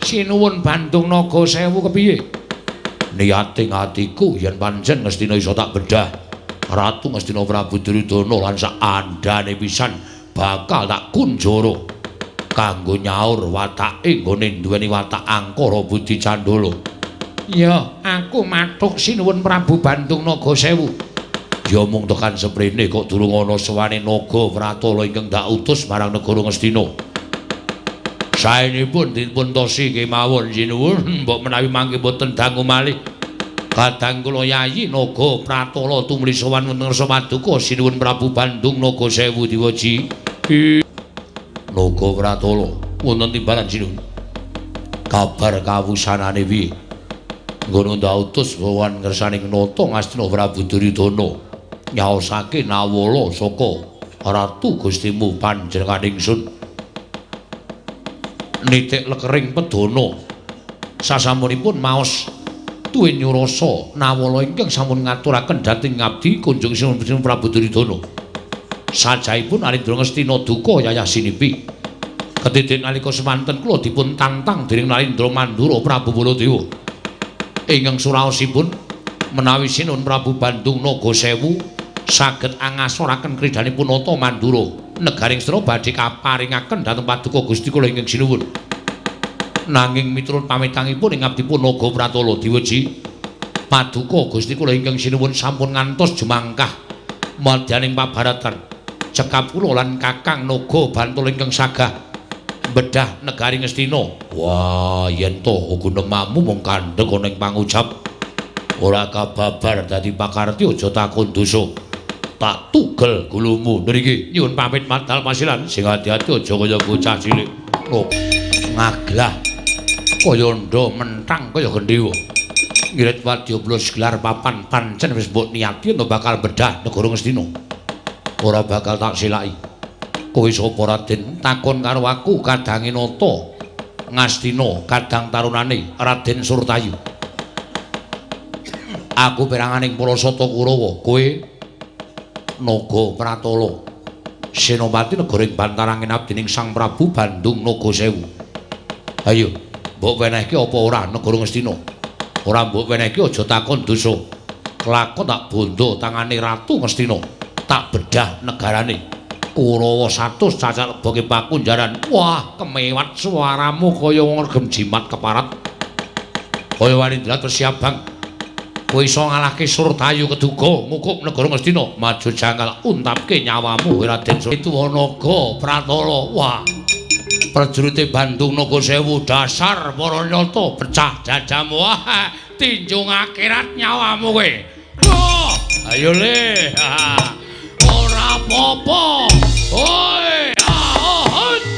Sinuwun Bandung Naga Sewu kepiye? Niating atiku yen pancen Ngastina iso tak bedah. Ratu Ngastina Prabu Duryudana lan sak andhane pisan bakal tak kunjara kanggo nyaur watake nggone duweni watak angkara budi candala. Ya, aku mathuk sinuwun Prabu Bandung Naga Sewu. Ya mung tekan seprene kok durung ana sowane Naga Pratala ingkang dak utus marang negara Ngastina. Saenipun dipun tosi kemawon sinuwun, mbok menawi mangke boten dangu malih. Kadang kula Yayi Naga Pratala tumuli sowan wonten ngarsa paduka sinuwun Prabu Bandung Naga Sewu diweji. Naga Pratala wonten timbalan sinuwun. Kabar kawusanane piye? Nggono ndak utus sowan ngersaning nata Ngastina Prabu Duryudana nyaosake nawala saka Ratu Gustimu panjenengan ingsun. Nitik lekering pedana sasampunipun maos tuwin nyurasa nawala ingkang sampun ngaturaken dhateng ngabdi kunjung sinuwun Prabu Duryudana. Sajaipun Narendra Ngastina duka yayah sinipi. Ketitik nalika semanten kula dipun tantang dening Narendra Mandura Prabu Baladewa. Ingkang suraosipun menawi sinuwun Prabu Bandung Naga Sewu saged angasoraken kridanipun nata Mandura negaring Ngastina badhe kaparingaken dhateng paduka Gusti kula ingkang sinuwun. Nanging miturut pamitangipun ing abdipun Naga Pratala diweji paduka Gusti kula ingkang sinuwun sampun ngantos jumangkah madyaning pabaratan cekap kula lan Kakang Naga Bantala ingkang sagah bedah negari Ngastina. Wah, yen to gunemamu mung kandhek ana ing pangucap ora kababar dadi pakarti aja takon dosa. Tak tugel gulumu nriki. Nyuwun pamit madal pasilan sing ati-ati aja kaya bocah cilik. Oh, ngaglah kaya ndha mentang kaya gendhewa. Ngirit wadya blos gelar papan pancen wis mbok niati ento bakal bedah negara Ngastina. Ora bakal tak silaki. Kowe sapa Raden? Takon karo aku kadange nata Ngastina kadang tarunane Raden Surtayu. Aku peranganing para sata Kurawa, kowe Naga Pratala senopati negara ing Bantarangin abdining Sang Prabu Bandung Naga Sewu. Ayo, mbok wenehke apa ora negara Ngastina? Ora mbok wenehke aja takon dosa. Kelakon tak bondo tangane Ratu Ngastina, tak bedah negarane. Kurawa 100 cacat leboke pakunjaran. Wah, kemewat suaramu kaya wong regem jimat keparat. Kaya wani ndrat wesi abang. Kowe iso ngalahke Surtayu keduga ngukup negara Ngastina. Maju jangkal untapke nyawamu Raden Surtayu Naga Pratala. Wah, prajurite Bandung Naga Sewu dasar para nyata pecah dadamu. Wah, tinjung akhirat nyawamu kowe. Oh, ayo le. Ora apa-apa. Oi, ah, oh, ah, eh,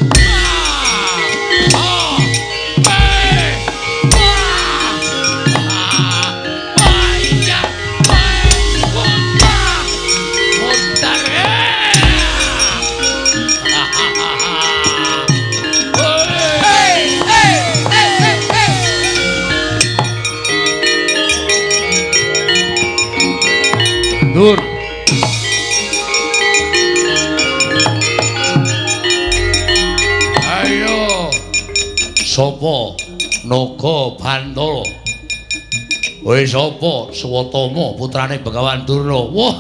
ah, iya, mutar, Dur. Sapa Naga Bantala? Kowe sapa? Swatama putrane Begawan Durna. Wah,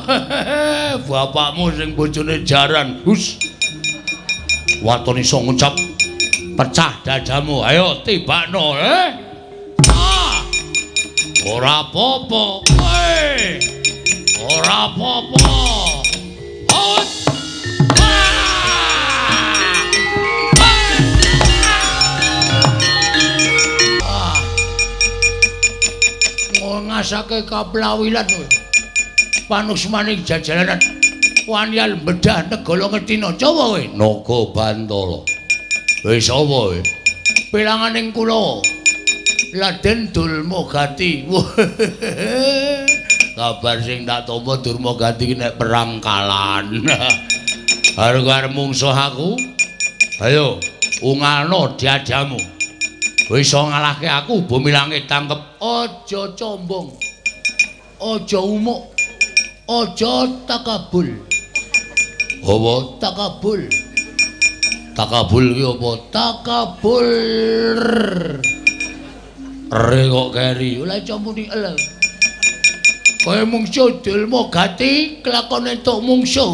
bapakmu sing bojone jaran. Hus. Waton iso ngucap pecah dadamu. Ayo tibakno, eh. Ah. Ora apa-apa. Eh. Ora apa-apa. Hut. Ngasake kaplawilan kowe. Panusmaning jajalanan wanial bedah negara Ngastina. Coba kowe Naga Bantala. Wis sapa kowe? Pilanganing kula Raden Durmagati. Kabar sing tak tampa Durmagati ki nek perang kalan. Arep mungsuh aku. Ayo ungalno dadamu. Kowe iso ngalahke aku bumi langit tangkep. Aja combong. Aja umuk. Aja takabul. Apa takabul? Takabul ki apa? Takabul. Re kok keri. Ora iso muni el. Kowe mungsuh Dulma gati kelakon entuk mungsuh.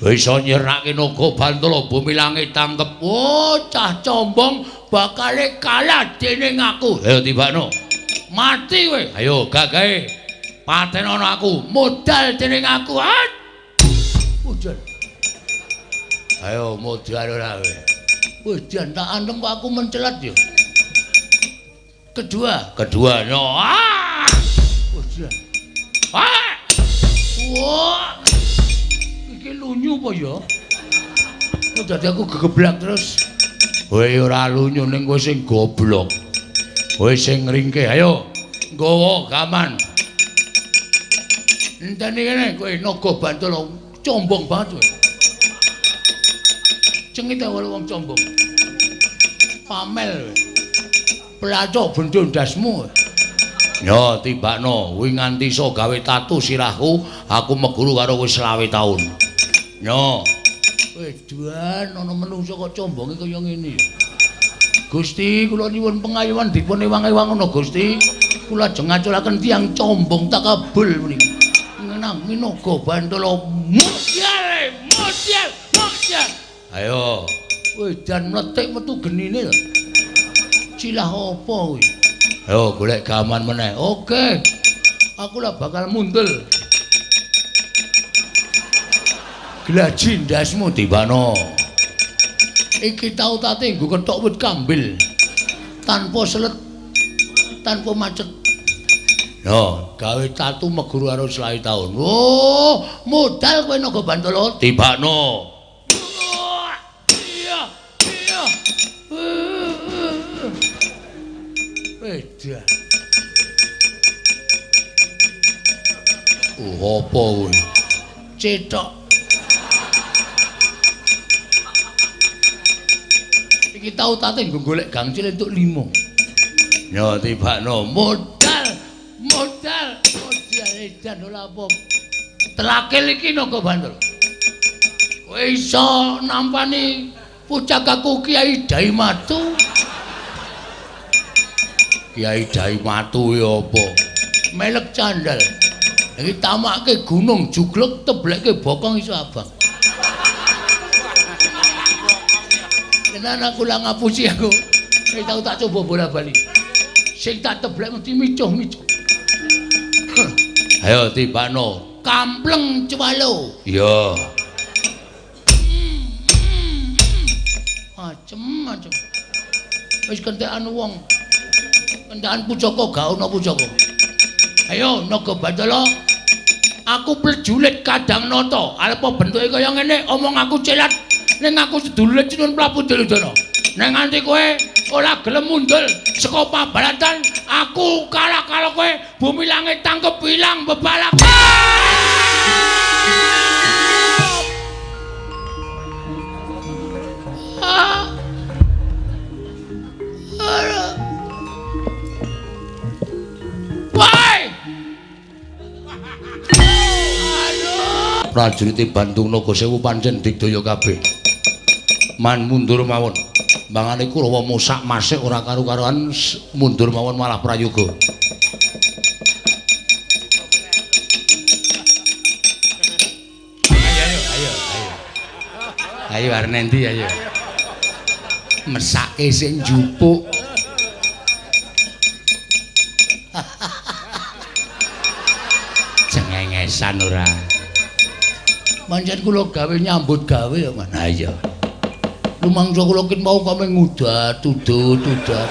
Iso nyirnake Naga Bantala bumi langit tangkep. Oh, cah combong bakale kalah dening aku. Ayo tibakno. Mati kowe. Ayo gagahe. Patenono aku, modal dening aku. Ujan. Ayo modal ora kowe. Wis jan tak antem kok aku mencelat yo. Kedua, kedua no. Ah! Ujan. Ah! Wah. Iki lunyu apa ya? Kok dadi aku gegeblak terus. Kowe ora lunyu ning kowe sing goblok. Kowe sing ngringke. Ayo nggawa gaman. Enteni kene kowe Naga Bantala combong banget kowe. Cengit awal wong combong. Pamel kowe. Pelacok bendho ndasmu. Ya tibakno, kuwi nganti iso gawe tatu sirahku, aku meguru karo kowe 25 taun. Yo. Wedan ana menungsa kok combonge kaya ngene ya. Gusti, kula nyuwun pengayoman dipun ewang-ewang ana Gusti. Kula ajeng ngaculaken tiyang combong takabul menika. Ngenang Naga Bantala musyal, musyal, musyal. Ayo. Wedan mletik metu genine lho. Cilah apa kuwi? Ayo golek gaman meneh. Oke. Aku lah bakal mundul. Glaji ndasmu tibano. Iki tau tate nggo kethok wit kambil. Tanpa selet, tanpa macet. Yo, gawe tatu meguru karo 25 taun. Oh, modal kowe Naga Bantala tibano. Iya, iya. Beda. Oh, apa kuwi? Cethok. Iki tau tate nggo golek gangcil entuk 5. Yo tibakno modal, modal, modal edan ora apa. Telakil iki Naga Bantala. Kowe iso nampani pucakaku Kiai Daimatu. Kiai Daimatu ya apa? Melek candal. Iki tamake gunung juglek teblekke bokong iso abang. Tenan aku lah ngapusi aku. Wis tau tak coba bola-bali. Sing tak teblek mesti micuh-micuh. Ayo tibakno. Kampleng cewalo. Iya. Macem-macem. Wis kentekan wong. Kentekan pucaka gak ana pucaka. Ayo Naga Bantala. Aku prejulit kadang nata. Arep bentuke kaya ngene, omong aku celat. Ning aku sedulur Cinun Prabu Duryudana. Nek nganti kowe ora gelem mundul saka pabalatan, aku kalah karo kowe, bumi langit tangkep ilang bebalak. Prajurit Bandung Naga Sewu pancen digdaya kabeh. Man mundur mawon. Mangane Kurawa mosak masik ora karu-karuan mundur mawon malah prayoga. Ayo ayo ayo. Ayo arep endi ayo. Mesake sing njupuk. Cengengesan ora. Pancen kula gawe nyambut gawe ya, Man. Ha iya. Lumangsa kula kin mau kame ngudat, udut, udat.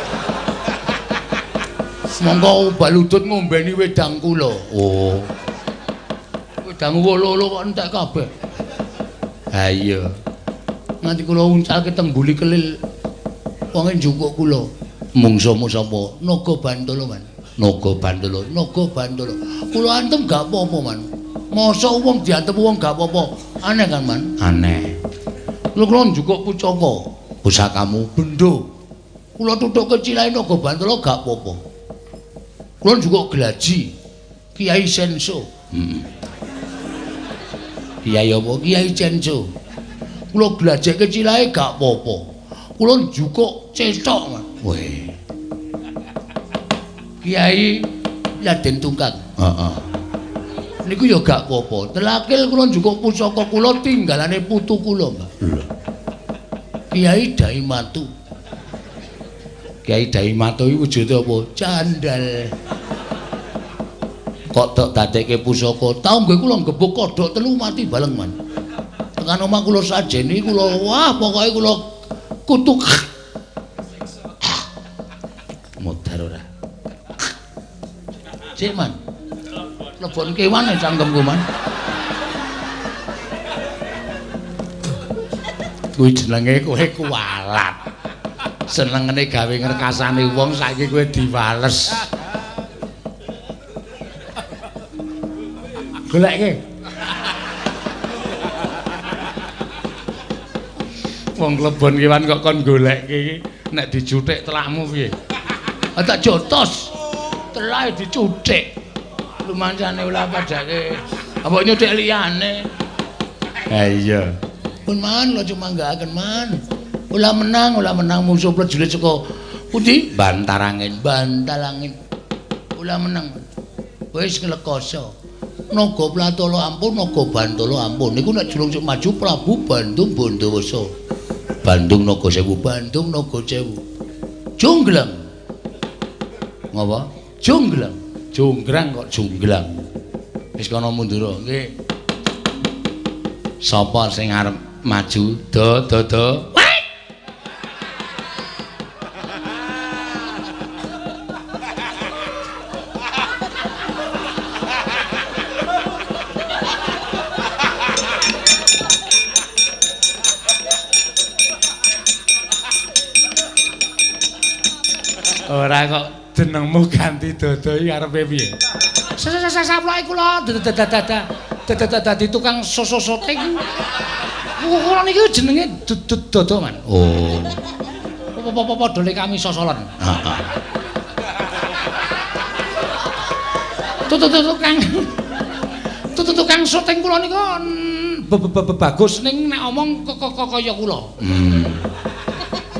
Monggo baludut ngombeni wedang kula. Oh. Wedang wolo-wolo kok entek kabeh. Ha iya. Nganti kula uncalke teng mbuli kelil wonge njukuk kula. Mungsuhmu sapa? Naga Bantala, Man. Naga Bantala, Naga Bantala. Kula antem gak apa-apa, Man. Mosok wong diantem wong gak apa-apa. Aneh kan, Man? Aneh. Lha kula njukuk pucaka. Pusakamu bendho. Kula tutuk kecilahe Naga Bantala gak apa-apa. Kula njukuk glaji Kiai Senso. Heeh. Kiai apa? Kiai Censo. Kula glajekke cilahe gak apa-apa. Kula njukuk cethok, Mas. Weh. Kiai Raden Tungkang. Heeh. Niku ya gak apa-apa. Telakil kula njukuk pusaka kula tinggalane putu kula, Mbah. Lho. Kiai Daimatu. Kiai Daimatu iki wujude apa? Candal. Kodhok dadekke pusaka. Tau nggih kula nggebuk kodhok 3 mati baleng, Man. Tekan omah kula sajeni kula wah pokoke kula kutuk. Modar ora. Cek, Man. Lebon kewan cangkemku, Man. Kuwi jenenge kowe kuwalat. Senengane gawe ngrekasane wong saiki kowe diwales. Goleke. Wong klebon kewan kok kon goleke iki nek dijuthik telakmu piye? Ah tak jotos. Telake dicuthik. Lumansane ulah padake. Apa nyuthik liyane? Ha iya. Pun Man, kula cuma nggaaken Man. Ulah menang musuh prajurit saka pundi? Bantarangin, Bantalangin. Ulah menang. Wis nglekoso. Naga Platala ampun, Naga Bantala ampun. Niku nek julung sik maju Prabu Bandung Bondowasa. Bandung Naga Sewu, Bandung Naga Sewu. Jonggrang. Ngapa? Jonggrang. Jonggrang kok jonggrang. Wis kono mundur nggih. Sapa sing arep maju? Do do do. Ora kok jenengmu ganti dodo iki arepe piye? Saploke kula dadi tukang soso-sote iki. Kula niki jenenge Dodo, Man. Oh. Apa-apa dole kami sosolen. Heeh. Tukang tukang syuting kula niku bagus ning nek omong kaya kula.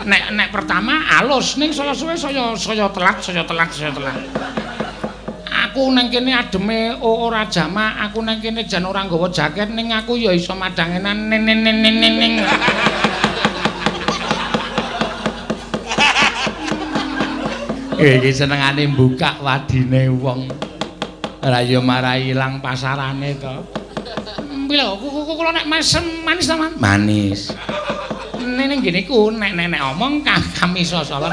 Nek pertama alus ning saya suwe saya telat saya telat saya telat. Aku nang kene ademe ora jamak, aku nang kene jan ora nggawa jaket ning aku ya iso madangenan ning ning ning ning. Iki senengane mbukak wadine wong. Ora ya marai ilang pasarane to. Pilo kula nek mesem manis ta, Man? Manis. Ning ngene iku nek nek omong kami sosolen.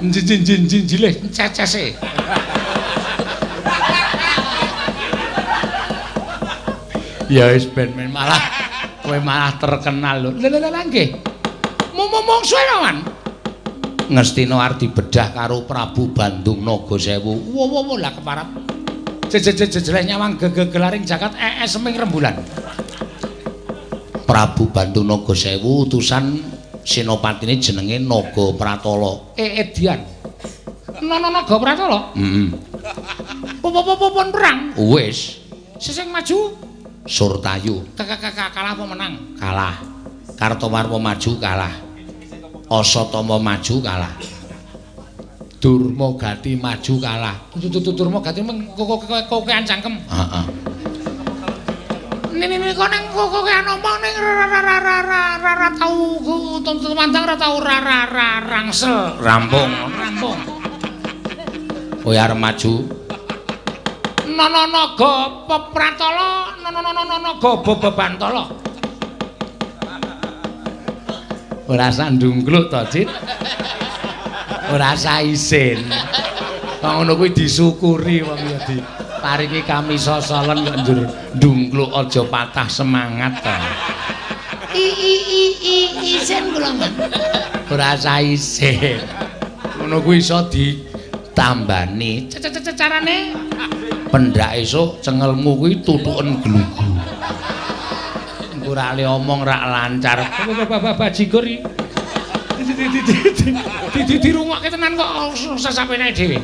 Njinjinjinjilih cecese. Ya wis ben malah kowe malah terkenal lho. Lha lha nggih. Mung suwe to, Man. Ngastina arep dibedah karo Prabu Bandung Naga Sewu. Wo wo wo lah keparap. Jejeleh nyawang gegegelaring jagat seming rembulan. Prabu Bandung Naga Sewu utusan senopatine jenenge Naga Pratala. Edian. Naga Pratala? Heeh. Pun perang. Wis. Sing maju Surtayu. Kalah apa menang? Kalah. Kartomarma maju kalah. Asatama maju kalah. Durmagati maju kalah. Durmagati meng kokean cangkem. Heeh. Nini kok ning kokean omong ning ra tau tumandang ra tau ra rangsel. Rampung, rampung. Kowe arep maju. Naga Pratala, Naga Bantala. Ora sandungkluk to, Cit. Ora isin. Wong ngono kuwi disyukuri wong ya diparingi kami sosolen kok njur ndungkluk aja patah semangat to. I i i i isin kula, Man. Ora isin. Ngono kuwi iso ditambani. Carane pendak esuk cengelmu kuwi tutuken glugu. Engko ora le omong rak lancar. Bajigur iki. Dirungokke tenan kok sasapene dhewe.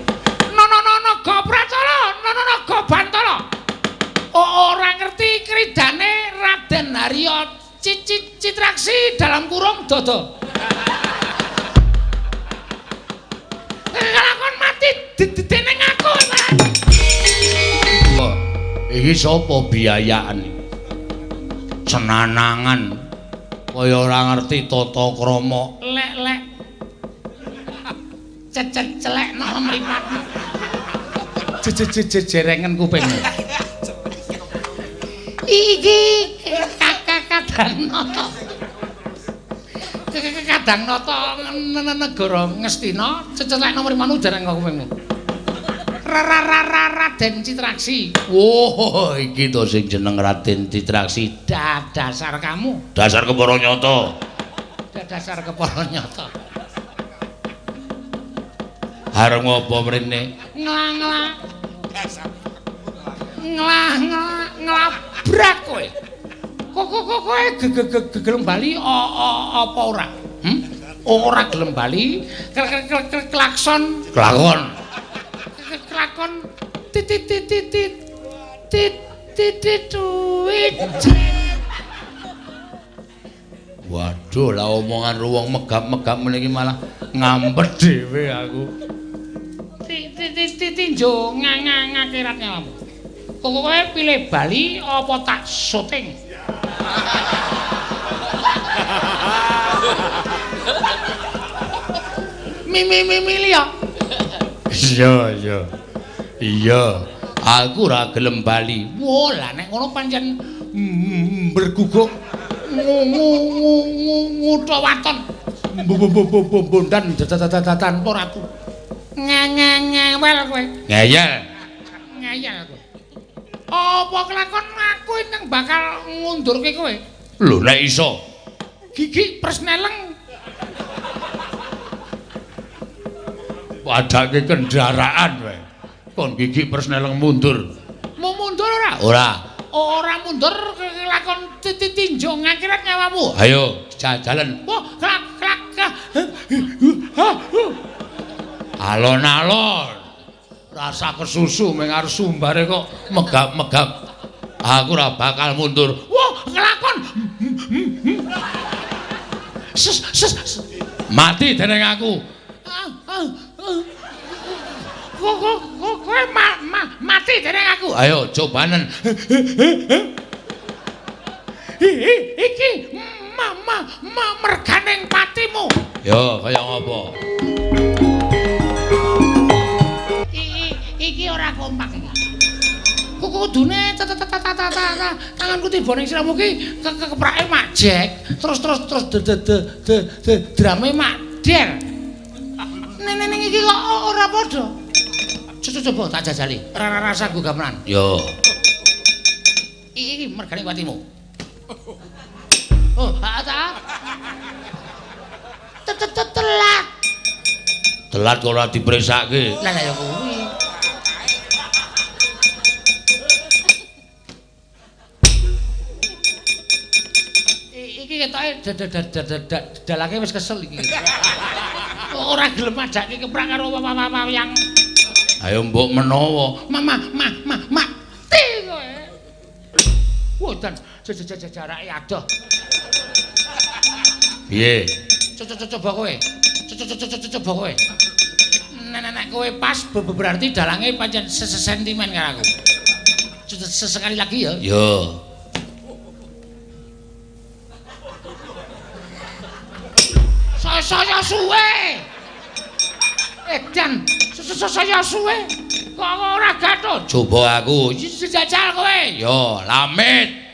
Naga Pratala, Naga Bantala. Ora ngerti dada. Kelakon mati dening aku. Iki sapa biayaan? Cenanangan kaya ora ngerti tata krama. Lek-lek. Cecek-celekno mripatmu. Jejerengen kupingmu. Iki Kadang Nata. Kadang Nata negara Ngastina, cecelekno mripatmu jarang kupingmu. Raden Citraksi. Wah, iki to sing jeneng Raden Citraksi. Dasar kamu. Dasar kepara nyata. Dasar kepara nyata. Arep ngopo mrene? Nglang-nglang. Nglang-nglang nglabrak kowe. Kok kowe gelem bali apa ora? Ora gelem bali, klakson. Klakon. Klakon titit titit titit titit duit. Waduh, lah omongan wong megap-megap meniki malah ngambet dhewe aku. Titit tinjo ngangakirat nyawamu. Kok kowe pilih bali apa tak syuting? Mimi ya. Iya, iya. Iya, aku ora gelem bali. Wah, lah nek ngono pancen berguguk ngutha waton. Bondan tanpa ratu. Ngewel kowe. Ngeyel. Ngeyel kowe. Apa kelakon aku ingkang bakal ngundurke kowe? Lho, nek iso. Gigi persneleng. Padake kendaraan wae. Kon gigi persneleng mundur. Mau mundur ora? Ora. Ora mundur kelakon tinjo ngakirat nyawamu. Ayo, jalan. Wah, klak klak. Alon-alon. Rasa kesusu meng arep sumbare kok megap-megap. Aku ora bakal mundur. Wah, kelakon. Mati dening aku. Kowe mati dening aku. Ayo cobanen. Iki merganing patimu. Yo kaya ngopo? Iki ora kompak iki. Kudune tanganku tiba ning siramu ki keprake mak jek, terus drame mak der. Ning iki kok ora padha. Coba tak jajali. Ora rasa go gamelan. Yo. Iki mergane patimu. Oh, ta. Telat. Telat kok ora dipresake. Lah ya kuwi. Iki ketoke dalange wis kesel iki. Ora gelem ajake keprak karo wayang. Ayo mbok menawa. Mati kowe. Wah, dan jarake adoh. Piye? Coba kowe. Coba kowe. Nek kowe pas berarti dalange pancen sesentimen karo aku. Sesekali lagi ya. Yo. Saya suwe. Edan, saya suwe. Kok ora gathuk? Coba aku. Jajal kowe. Yo, lamit.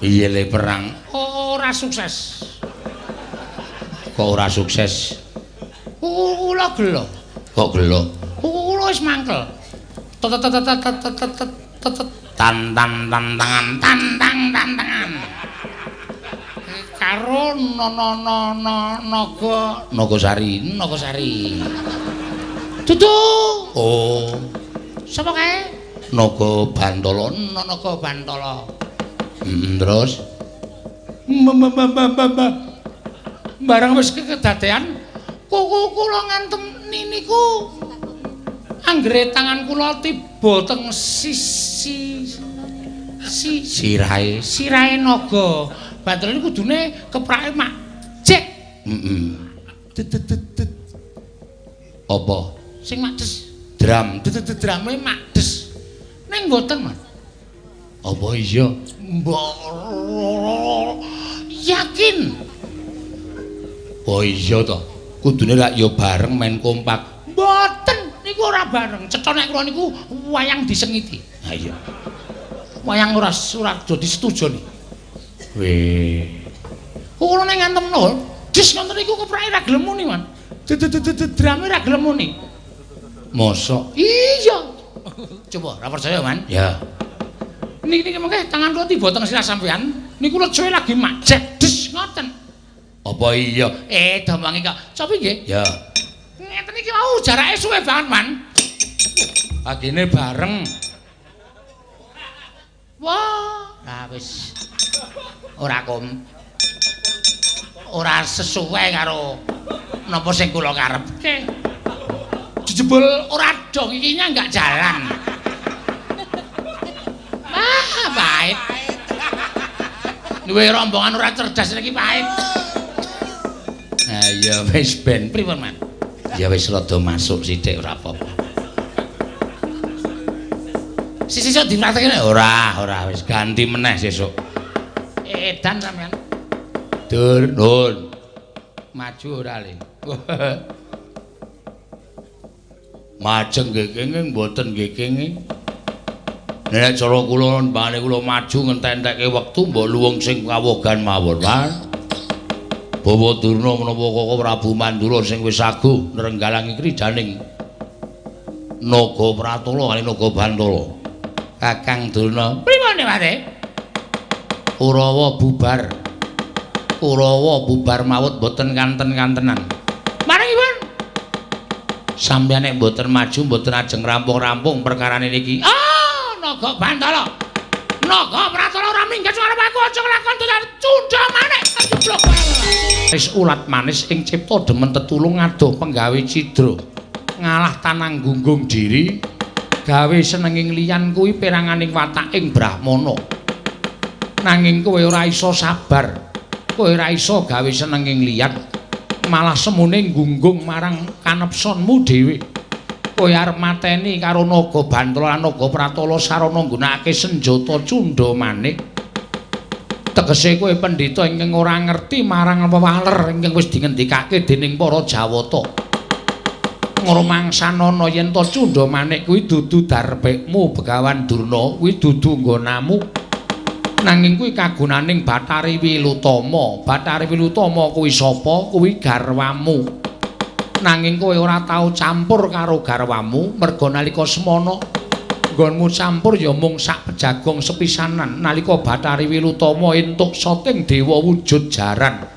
Piye le perang? Ora sukses. Kok ora sukses? Kula gelo. Kok gelo? Kula wis mangkel. Tan tan tantangan, tantang tantangan. Karo no no no no naga Nagasari, Nagasari. Dudu. Oh. Sapa kae? Naga Bantala, Naga Bantala. Terus barang wis kedadean kuku kula ngantem niku anggere tangan kula tiba teng sisi si sirahe sirahe naga Bantala niku kudune keprake mak jek. Heeh. Apa? Sing mak des drum, drame mak des. Ning mboten, Mas. Apa iya? Mbok yakin. Oh iya to. Kudune lak ya bareng main kompak. Mboten, niku ora bareng. Cetha nek kula niku wayang disengiti. Ha iya. Wayang ora ora disetujoni. Weh. Kula nek ngantem nol, des ngoten niku keprake ra gelem muni, Man. Drame ra gelem muni. Mosok? Iya. Coba ora percaya, Man. Ya. Niki niki mengke tangan kula tiba teng sirah sampean, niku lecoe lagi majek des ngoten. Apa iya? Domongi kok. Cobi nggih. Ya. Ngeten iki wau jarake suwe banget, Man. Pagine bareng. Wah, lah wis ora kom. Ora sesuai karo napa sing kula karepke. Jebul ora dong iki enggak jalan. Ah, pahit. Duwe rombongan ora cerdas iki pahit. Nah ya wis ben pripun, Man? Ya wis rada masuk sithik ora apa-apa. Sisih dipraktekne ora, ora wis ganti meneh sesuk. Edan sampean. Dur, nun. Maju ora le. Majeng nggih kenging mboten nggih kenging. Nek cara kula mbane kula maju ngentek-entekke wektu mbok luwung sing kawogan mawon, Man. Bawa Durna menapa Koko Prabu Mandura sing wis aguh nrenggalangi krijaning Naga Pratala kali Naga Bantala. Kakang Durna, pripun Pak? Kurawa bubar. Kurawa bubar mawut mboten kanten-kantenan. Maringipun. Sampeyan nek mboten maju mboten ajeng rampung-rampung perkarane niki. Ah, Naga Bantala. Naga Pratala ora minggat arep aku aja nglakon dolan cundha maneh jeblok. Wis ulat manis ing cipta demen tetulung adoh penggawe cidra. Ngalah tanang gunggung diri gawe senenging liyan kuwi peranganing wataking brahmana. Nanging kowe ora iso sabar. Kowe ora iso gawe senenging liyan. Malah semune gunggung marang kanepsonmu dhewe. Kowe arep mateni karo Naga Bantala lan Naga Pratala sarana nggunakake senjata cundha manik. Tegese kowe pendhita ingkang ora ngerti marang wewaler ingkang wis dingendikake dening para Jawata. Ngrumangsanana yen to cundha manik kuwi dudu darbekmu Begawan Durna, kuwi dudu nggonamu. Nanging kuwi kagunaning Bathari Wilutama. Bathari Wilutama kuwi sapa? Kuwi garwamu. Nanging kowe ora tau campur karo garwamu merga nalika semana nggonmu campur ya mung sak pejagong sepisanan nalika Bathari Wilutama entuk sating dewa wujud jaran.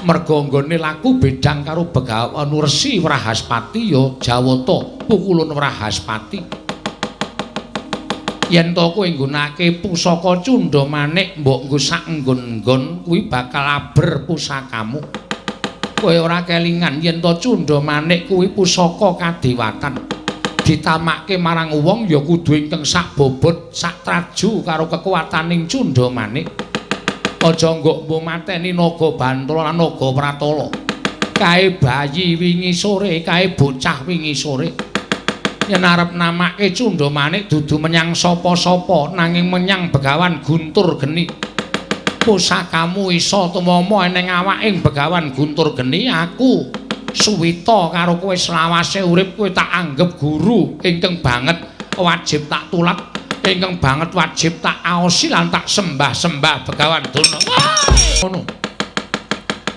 Merga nggone laku bedang karo Begawan Resi Wrahaspati ya Jawata pukulun Wrahaspati. Yen to kowe nggunakake pusaka cundha manik mbok nggo sak nggon-nggon kuwi bakal aber pusakamu. Kowe ora kelingan yen to cundha manik kuwi pusaka kadewatan. Ditamakke marang wong ya kudu ingkang sak bobot, sak traju karo kekuwataning cundha manik. Aja nggok mbok mateni Naga Bantala lan Naga Pratala. Kae bayi wingi sore, kae bocah wingi sore. Yen arep namake cundha manik dudu menyang sapa-sapa nanging menyang Begawan Guntur Geni. Pusakamu iso tumama eneng awaking Begawan Guntur Geni, aku suwita karo kowe selawase urip kowe tak anggep guru ingkang banget wajib tak tulat, ingkang banget wajib tak aosi lan tak sembah-sembah Begawan Durna. Ngono.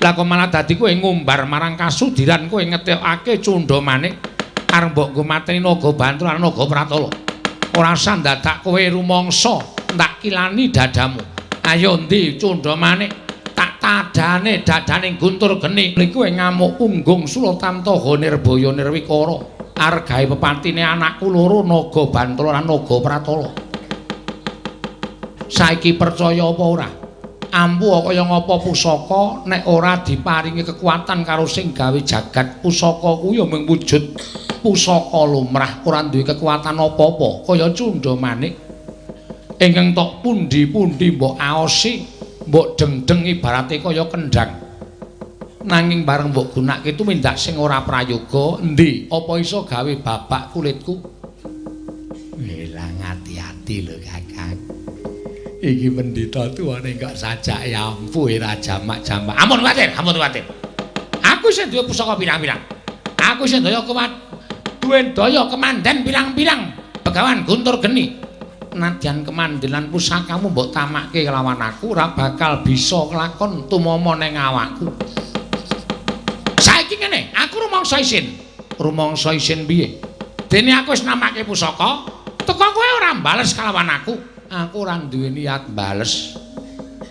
Lah kok malah dadi kowe ngumbar marang kasudiran kowe ngetokake cundha manik arep mbok nggo mateni Naga Bantala lan Naga Pratala. Ora usah dadak kowe rumangsa tak kilani dadamu. Ayo ndi cundha manik tak tadane dadaning Guntur Geni. Niku ngamuk unggung Sulatamtaha Nirbaya Nirwikara. Arep gawe pepatine anakku loro Naga Bantala lan Naga Pratala. Saiki percaya apa ora? Ampuh kaya ngapa pusaka nek ora diparingi kekuatan karo sing gawe jagat. Pusaka kuwi ya mung wujud pusaka lumrah, ora duwe kekuatan apa-apa, kaya cundha manik. Ingkang tok pundi-pundi mbok aosi, mbok dengdeng ibarate kaya kendhang. Nanging bareng mbok gunake tumindak sing ora prayoga, endi apa iso gawe babak kulitku? Elang ati-ati lho Kakang. Iki pendhita tuwane kok sajake ampuh ora jamak-jamak. Ampun kuwatir, ampun kuwatir. Aku isih duwe pusaka pirang-pirang. Aku isih daya kuwat, duwe daya kemandhen pirang-pirang. Begawan Guntur Geni. Nadyan kemandenan pusakamu mbok tamakke kelawan aku ora bakal bisa kelakon tumama ning awakku. Saiki ngene, aku rumangsa isin. Rumangsa isin piye? Dene aku wis namake pusaka, teko kowe ora mbales kelawan aku. Aku ora duwe niat mbales.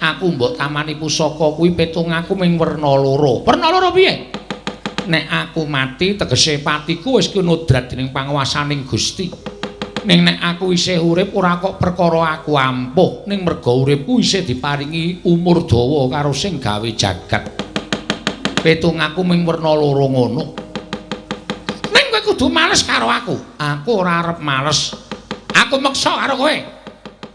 Aku mbok tamani pusaka kuwi petung aku ming werna loro. Werna loro piye? Nek aku mati tegese patiku wis kinodrat dening panguwasaning Gusti. Ning nek aku isih urip ora kok perkara aku ampuh, ning merga uripku isih diparingi umur dawa karo sing gawe jagat. Petung aku ming werna loro ngono. Ning kowe kudu males karo aku. Aku ora arep males. Aku meksa karo kowe.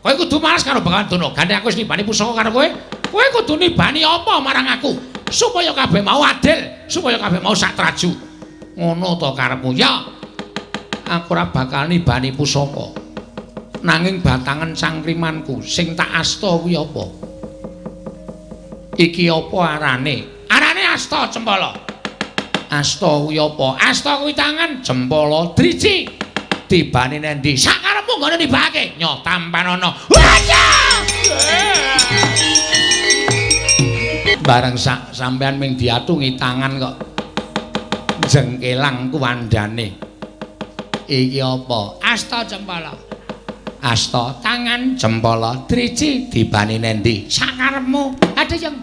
Kowe kudu males karo Begawan Durna. Gandhe aku wis nibani pusaka karo kowe. Kowe kudu nibani apa marang aku supaya kabeh mau adil, supaya kabeh mau sak traju. Ngono to karepmu? Ya. Aku ora bakal nibani pusaka. Nanging batangan cangkrimanku sing tak asta kuwi apa? Iki apa arane? Arane asta cempala. Asta kuwi apa? Asta kuwi tangan, cempala driji. Tibane nendi? Sakarepmu nggone nibake. Nyo tampanono. Wajah! Bareng sak sampean ming diatungi tangan kok jengkelang kuwandane. Iki apa? Asta cempala. Asta tangan, cempala driji, tibane nendi? Sakarepmu. Aduh yang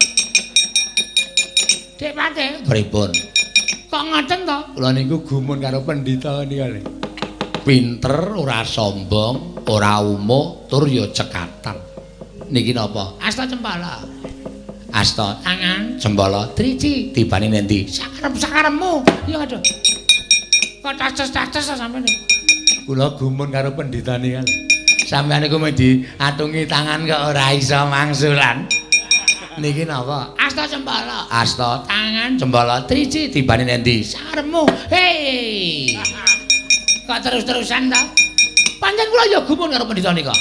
Dek Pate. Pripun? Kok ngoten to? Kula niku gumun karo pendhita nika lho. Pinter, ora sombong, ora umuh, tur ya cekatan. Niki napa? Asta cempala. Asta tangan, cempala driji, tibane nendi? Sakarep-sakarepmu. Ya aduh. Kok taces-taces sampeyan niku. Kula gumun karo pendhita nika. Sampeyan niku mung diatungi tangan kok ora iso mangsulan. Niki napa? Asta cempala. Asta tangan, cempala driji, tibane nendi? Sakarepmu. Hei. Kok terus-terusan ta? Pancen kula ya gumun karo pendhita nika.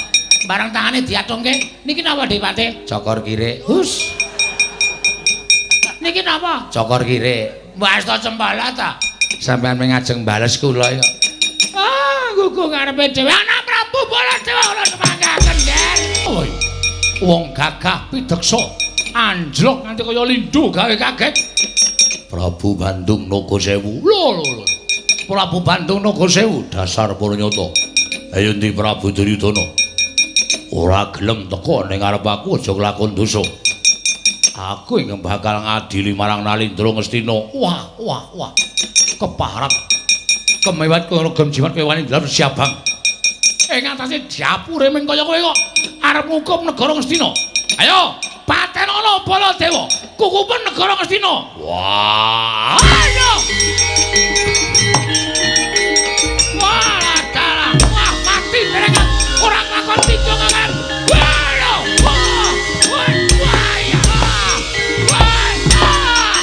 Bareng tangane diatungke, niki napa Dik Pate? Cokor kirik. Hus. Niki napa? Cokor kirik. Mbok asta cempala ta? Sampeyan mung ngajeng bales kula ya. Ah, gugu ngarepe dhewe anak Prabu Baladewa ora semanggaken, Ger. Oi. Wong gagah pideksa, anjlok nganti kaya lindhu gawe kaget. Prabu Bandung Naga Sewu. Lho lho lho. Prabu Bandung Naga Sewu dasar para nyata. Ayo ndi Prabu Duryudana? Ora gelem teka ning ngarep aku aja nglakon dosa. Aku ingkang bakal ngadili marang Nalindra Ngastina. Wah, wah, wah. Keparap. Kemewat kowe regem jimat kowe wani ndelok siabang. Ing atase dapure ming kaya kowe kok arep ngukum negara Ngastina. Ayo, patenono Baladewa, kukupen negara Ngastina. Wah, ayo. Wah, dalah. Wah, mati derekan. Ora kelakon tijongan. Wah, lho. Wah, wah, wah, ya. Wah, ah.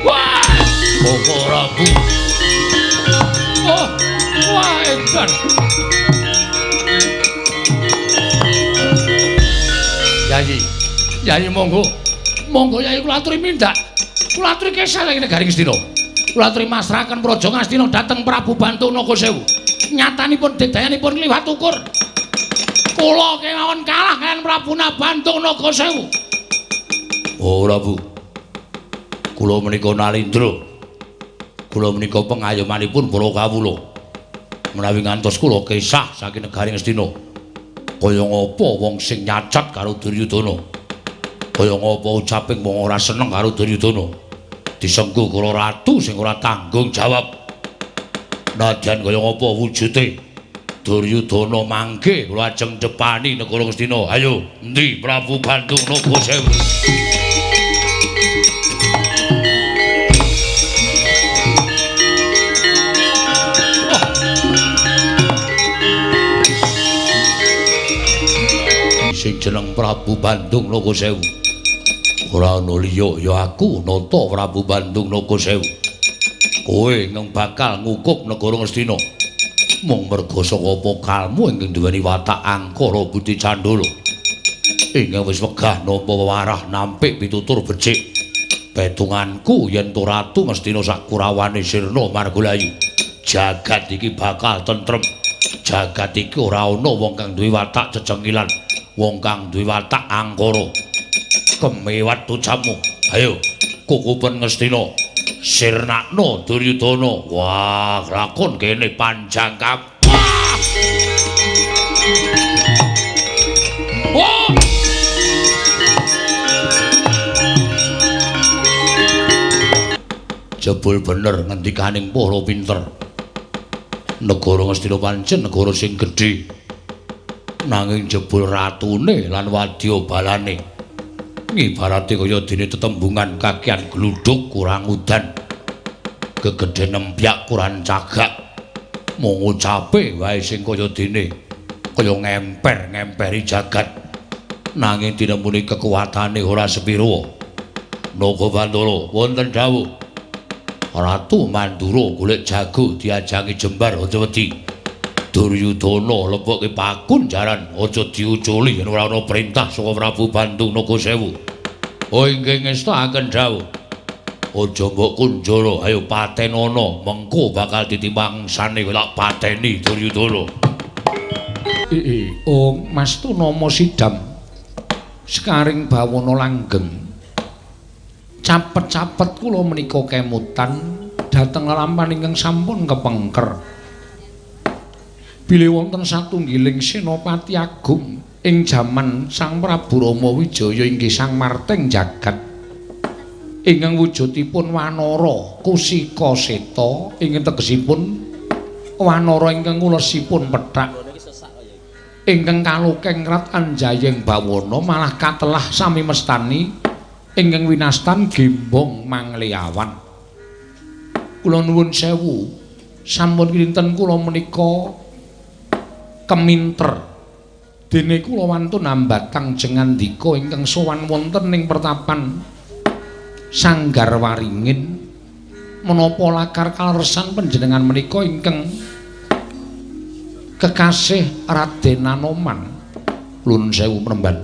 Wah, Koko Prabu. Oh, wah, edan. Yayi, Yayi monggo. Monggo Yayi kula aturi mindak. Kula aturi kesah ing negari Ngastina. Kula aturi masrahaken Praja Ngastina dhateng Prabu Bantung Naga Sewu. Nyatanipun dedayanipun kliwat ukur. Kula kemawon kalah kaliyan Prabu Bantung Naga Sewu. Oh, Prabu. Kula menika Nalindra. Kula menika pengayomanipun para kawula. Menawi ngantos kula kesah saking negari Ngastina. Kaya ngapa wong sing nyacat karo Duryudana? Kaya ngapa ucaping wong ora seneng karo Duryudana? Disengguh kula ratu sing ora tanggung jawab. Nadyan kaya ngapa wujude Duryudana mangke kula ajeng cepani negara Ngastina. Ayo, endi Prabu Bandung Naga Sewu? Sing jeneng Prabu Bandung Naga Sewu. Ora ana liya ya aku nata Prabu Bandung Naga Sewu. Kowe ingkang bakal ngukup negara Ngastina. Mung merga saka pokalmu ingkang duweni watak angkara budi candala. Ingkang wis wegah nampa wewarah nampik pitutur becik. Petunganku yen to ratu Ngastina sakurawane sirna margalayu. Jagat iki bakal tentrem. Jagat iki ora ana wong kang duwe watak cecengilan. Wong kang duwe watak angkara. Kemewat ucapmu. Ayo kukupen Ngastina. Sirnakno Duryudana. Wah, lakon kene panjang kabeh. Wah. Jebul bener ngendikaning para pinter. Negara Ngastina pancen negara sing gedhe. Nanging jebul ratune lan wadya balane ngibarate kaya dene tetembungan kakean gludhug kurang udan, gegedhe nempyak kurang cagak. Mung ucape wae sing kaya dene kaya ngemper-ngemperi jagat, nanging dinemuni kekuatane ora sepira. Naga Bantala wonten dawuh, Ratu Mandura golek jago diajangi jembar aja wedi. Duryudana lebokke pakun jaran aja diuculi yen ora ana perintah saka Prabu Bandung Naga Sewu. Oh inggih ngestakaken dawuh. Aja mbok kunjara, ayo patenana, mengko bakal ditimangsane tak pateni Duryudana. Oh Mas tu nama Sidam Sekaring bawana langgeng. Capet-capet kula menika kemutan dhateng lelampahan ingkang sampun kepengker. Bilih wonten satunggiling senopati agung ing jaman Sang Prabu Rama Wijaya inggih Sang Marting Jagat ingkang wujudipun wanara kusika seta ingkang tegesipun wanara ingkang ulesipun pethak ingkang kalukeng rat anjayeng bawana malah katelah sami mestani ingkang winastan Gembong Mangliawan. Kula nuwun sewu, sampun kinten kula menika keminter dene kula wantun ambatang jengandika ingkang sowan wonten ing pertapan Sanggar Waringin menapa lakar kaleresan panjenengan menika ingkang kekasih Raden Anoman. Nuwun sewu premban,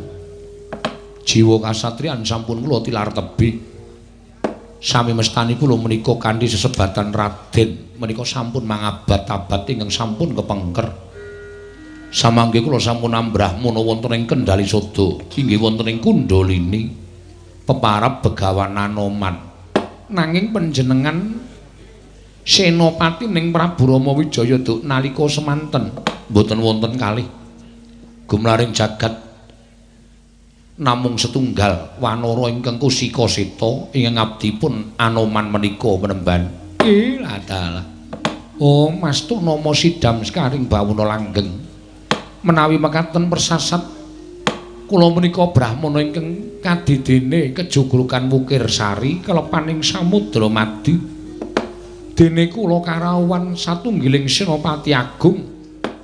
jiwa kasatriyan sampun kula tilar tebih. Sami mestani kula menika kanthi sesebatan Raden menika sampun mangabad-abad ingkang sampun kepengker. Samangke kula sampun ambrahmana wonten ing Kendali Sada, inggih wonten ing Kundalini peparab Begawan Anoman. Nanging panjenengan senopati ning Prabu Rama Wijaya duk nalika semanten mboten wonten kalih gumlaring jagat namung setunggal wanara ingkang kusika seta ingkang abdipun Anoman menika penemban. Adalah. Oh Mas tu nama Sidam Sekaring bawana langgeng. Menawi mekaten persasat kula menika brahmana ingkang kadidene kejoglokan Wukir Sari kelepaning samudra madi. Dene kula karawuhan satunggiling senopati agung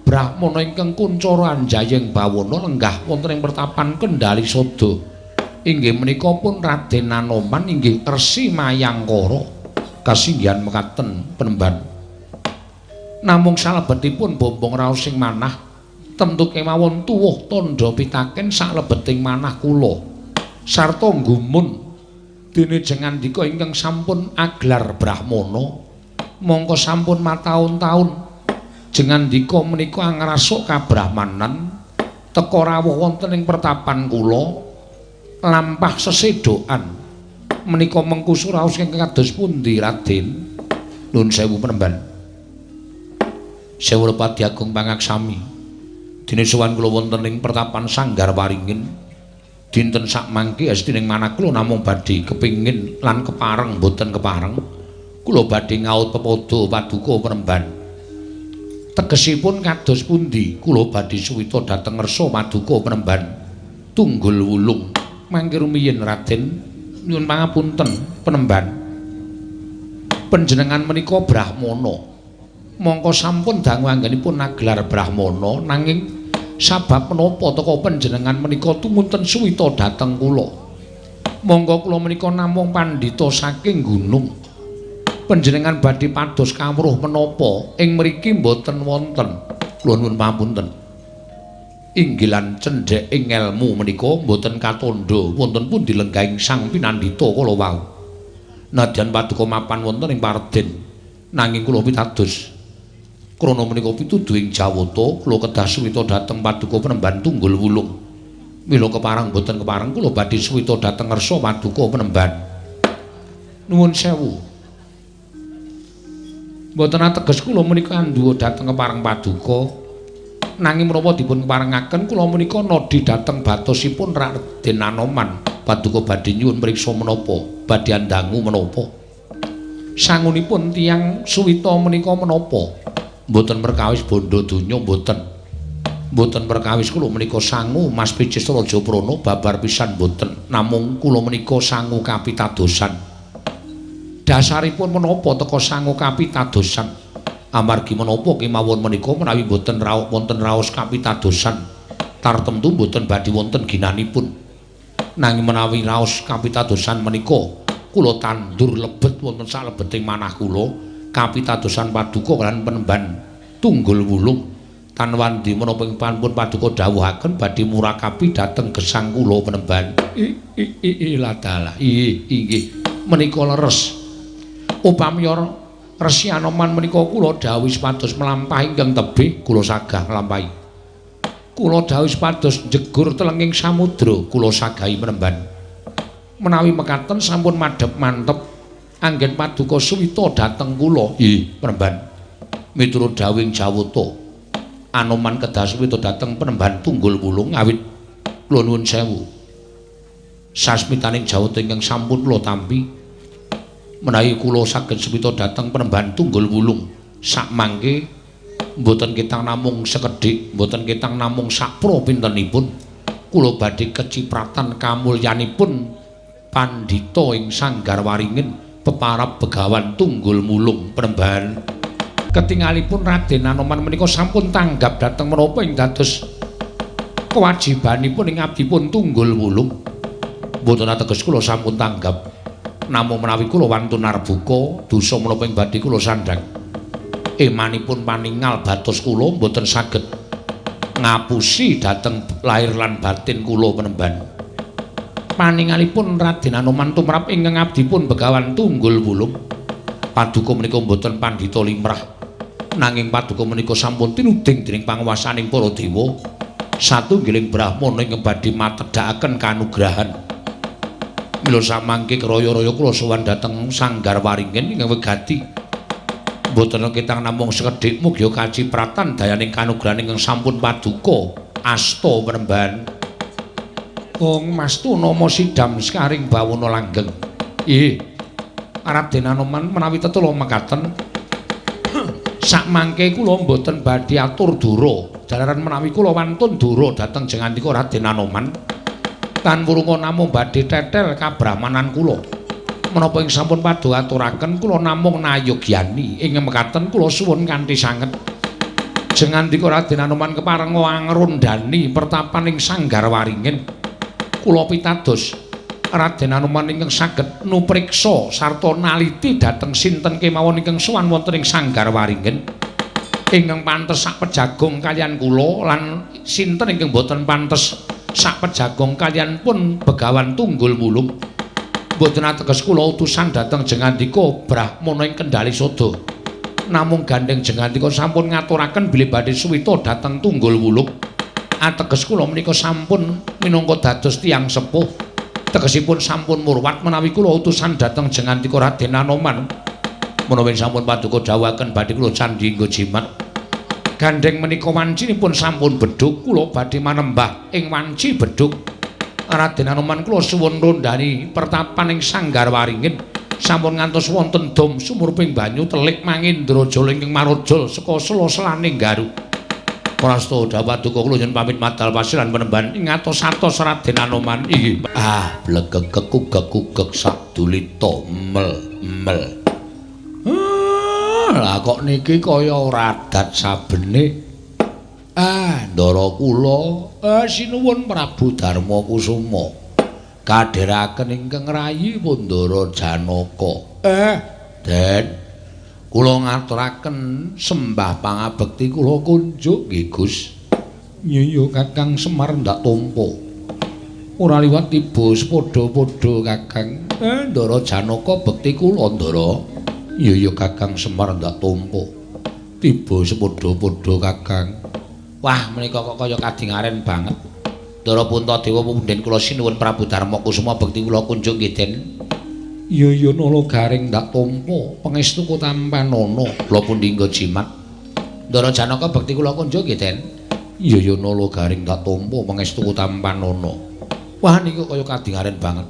brahmana ingkang kuncara anjayeng bawana lenggah wonten ing pertapan Kendali Sada. Inggih menika pun Raden Anoman inggih Resi Mayangkara. Kasinggihan mekaten penemban. Namung salebetipun bombong raos sing manah tentu kemawon tuwuh tandha pitaken salebeting manah kula sarta nggumun dene jengandika ingkang sampun aglar brahmana mongko sampun mataun-taun jengandika menika angrasuk kabrahmanan teka rawuh wonten ing pertapan kula lampah sesedokan menika mengku suraos ingkang kados pundi Raden? Nuwun sewu penemban. Sewurpati Agung pangaksami. Dene sowan kula wonten ing pertapan Sanggar Waringin. Dinten sakmangke estining manah kula namung badhe kepingin lan kepareng boten kepareng. Kula badhe ngaut pepadha paduka penemban. Tegesipun kados pundi? Kula badhe suwita dhateng ngersa paduka penemban Tunggul Wulung. Mangke rumiyin Raden nyuwun pangapunten penemban. Panjenengan menika brahmana. Mongko sampun dangu anggenipun nagelar brahmana, nanging sabab menapa teka panjenengan menika tumunten suwita dhateng kula? Monggo kula menika namung pandhita saking gunung. Panjenengan badhe pados kawruh menapa ing mriki mboten wonten. Kula nuwun pangapunten. Inggilan cendhek ing ngelmu menika mboten katandha wonten pundi lenggahing Sang Pinandita kala wau. Nadyan paduka mapan wonten ing parden, nanging kula pitados krana menika pituduhing Jawata kula kedah suwita dhateng paduka penemban Tunggul Wulung. Mila kepareng boten kepareng kula badhe suwita dhateng ngersa paduka penemban. Nuwun sewu. Mboten ateges kula menika andhuwa dhateng kepareng paduka, nanging menapa dipun keparengaken kula menika nodhi dhateng batosipun Raden Anoman. Paduka badhe nyuwun mriksa menapa, badhe andangu menapa. Sangunipun tiyang suwita menika menapa? Mboten perkawis bondo donya mboten. Mboten perkawis kula menika sangu Mas Picis Raja Prana babar pisan mboten. Namung kula menika sangu kapitadosan. Dasaripun menapa teka sangu kapitadosan? Amargi menapa kemawon menika menawi mboten raos wonten raos kapitadosan, tartemtu mboten badhe wonten ginanipun. Nanging menawi raos kapitadosan menika kula tandur lebet wonten salebeting manah kula kapitadosan paduka lan penemban Tunggul Wulung. Tan wandi menapa ing panpun paduka dawuhaken badhe murakabi dhateng gesang kula penemban. I ladalah. Inggih menika leres. Upami Resi Anoman menika kula dawuhi supados mlampah ingkang tebih, kula sagah nglampahi. Kula dawuhi supados njegur telenging samudra, kula sagahi penemban. Menawi mekaten sampun madhep mantep anggen paduka suwita dhateng kula. Nggih, penemban. Miturut dawuhing Jawata, Anoman kedah suwita dhateng penemban Tunggul Wulung awit kula nuwun sewu. Sasmitaning Jawata ingkang sampun kula tampi, menawi kula saged suwita dhateng penemban Tunggul Wulung sakmangke mboten ketang namung sekedhik, mboten ketang namung sakpro pintenipun, kula badhe kecipratan kamulyanipun pandhita ing Sanggar Waringin peparab Begawan Tunggul Wulung penemban. Ketingalipun Raden Anoman menika sampun tanggap dhateng menapa ing dados kewajibanipun ing abdipun Tunggul Wulung. Mboten ateges kula sampun tanggap, namung menawi kula wantun arbuka dosa menapa ing badhe kula sandhang. Emanipun paningal batos kula mboten saged ngapusi dhateng lahir lan batin kula penemban. Paningalipun Raden Anoman tumrap ingkang abdipun Begawan Tunggul Wulung. Paduka menika mboten pandhita limrah, nanging paduka menika sampun tinuding dening panguwasaning para dewa. Satunggiling brahmana ingkang badhe matedhakaken kanugrahan. Mila samangke kraya-raya kula sowan dhateng Sanggar Waringin ingkang wegati. Mboten ketang namung sekedhik mugi kacipratan dayaning kanugrahan ingkang sampun paduka asta penemban. Wong mastu nama sidam sekaring bawana langgeng. Nggih. Raden Anoman menawi tetula mekaten sakmangke kula mboten badhe atur dura. Jalaran menawi kula wantun dura dhateng jengandika Raden Anoman, tan wurunga namung badhe tetel kabrahmanan kula. Menapa ing sampun paduka aturaken kula namung nayogyani. Ing mekaten kula suwun kanthi sanget. Jengandika Raden Anoman keparenga angrundani pertapan ing Sanggar Waringin. Kula pitados Raden Anoman ingkang saged nupriksa sarta naliti dhateng sinten kemawon ingkang sowan wonten ing Sanggar Waringin ingkang pantes sak pejagong kaliyan kula lan sinten ingkang boten pantes sak pejagong kaliyan pun Begawan Tunggul Wulung. Mboten ateges kula utusan dhateng jengandika brahmana ing Kendali Sada. Namung gandheng jengandika sampun ngaturaken bilih badhe suwita dhateng Tunggul Wulung. Ateges kula menika sampun minangka dados tiyang sepuh. Tegesipun sampun murwat menawi kula utusan dhateng jengandika Raden Anoman. Menawi sampun paduka dawuhaken badhe kula candhi nggo jimat. Gandheng menika wancinipun sampun bedhug, kula badhe manembah ing wanci bedhug. Raden Anoman kula suwun rondhani pertapan ing Sanggar Waringin. Sampun ngantos wonten dom sumurping banyu telik mangendra jala ingkang marajal saka sela-selaning Garu. Prasta dapaduka kula nyuwun pamit madal pasiran penemban ing atos-atos Raden Anoman iki. Ah, blegegek kugek-kugek sadulita mel-mel. Lah kok niki kaya ora adat sabene. Ah, ndara kula sinuwun Prabu Darma Kusuma. Kadheraken ingkang rayi Pundara Janaka. Den, kula ngaturaken sembah pangabekti kula kunjuk nggih Gus. Iya Kakang Semar ndak tampa. Ora liwat tiba sepadha-padha Kakang. Ndara Janaka bekti kula ndara. Iya Kakang Semar ndak tampa. Tiba sepadha-padha Kakang. Wah, menika kok kaya kadingaren banget. Ndara Puntadewa punden kula sinuwun Prabu Darma Kusuma bekti kula kunjuk nggih Den. Iya nala garing ndak tampa pangestu tampanana. Kula pundi nggo jimat. Ndara Janaka bekti kula kunjuk nggih Den. Iya nala garing ndak tampa pangestu tampanana. Wah niku kaya kadingaren banget.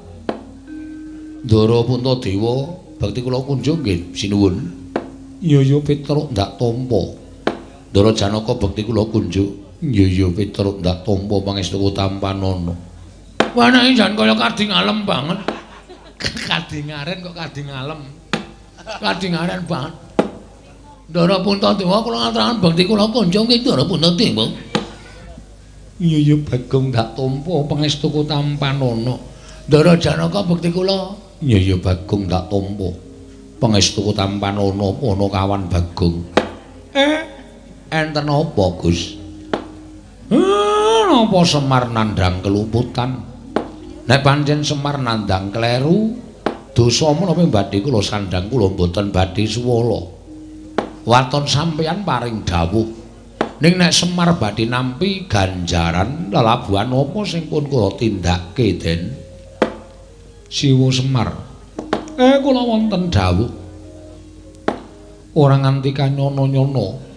Ndara Puntadewa bekti kula kunjuk nggih sinuwun. Iya Petruk ndak tampa. Ndara Janaka bekti kula kunjuk. Iya Petruk ndak tampa pangestu tampanana. Wah nek jan kaya kadingalem banget. Kadingaren kok kadingalem. Kadingaren banget. Ndara Puntadewa kula ngaturaken bekti kula kunjung nggih Ndara Puntadewa. Iya Bagong ndak tampa pangestu tampanana. Ndara Janaka bekti kula. Iya Bagong ndak tampa pangestu tampanana ana kawan Bagong. Enten apa Gus? Napa Semar nandhang keluputan? Nek pancen Semar nandhang kleru, dosa menapa badhe kula sandhang kula mboten badhe suwala. Waton sampeyan paring dawuh. Ning nek Semar badhe nampi ganjaran lelabuhan apa sing pun kula tindakke, Den? Siwa Semar. Kula wonten dawuh. Ora nganti kanyono-nyono.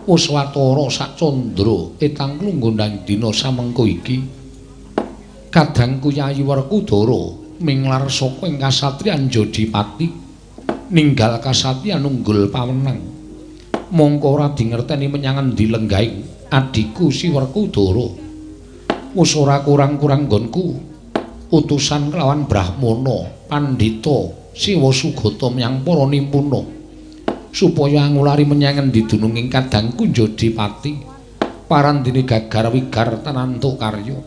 Wis watara sak candra etang klunggondang dina samengko iki. Kadangku Yayi Werkudara minglar saka ing kasatriyan Jodipati ninggal kasatriyan unggul pawenang. Mongko ora dingerteni menyang endi lenggahing adhiku si Werkudara. Wis ora kurang-kurang nggonku utusan kelawan Brahmana, Pandhita, Siwa Sugata menyang para nimpuna supaya angulari menyang endi dununging kadangku Jodipati parandene gagar wigar tenantuk karya.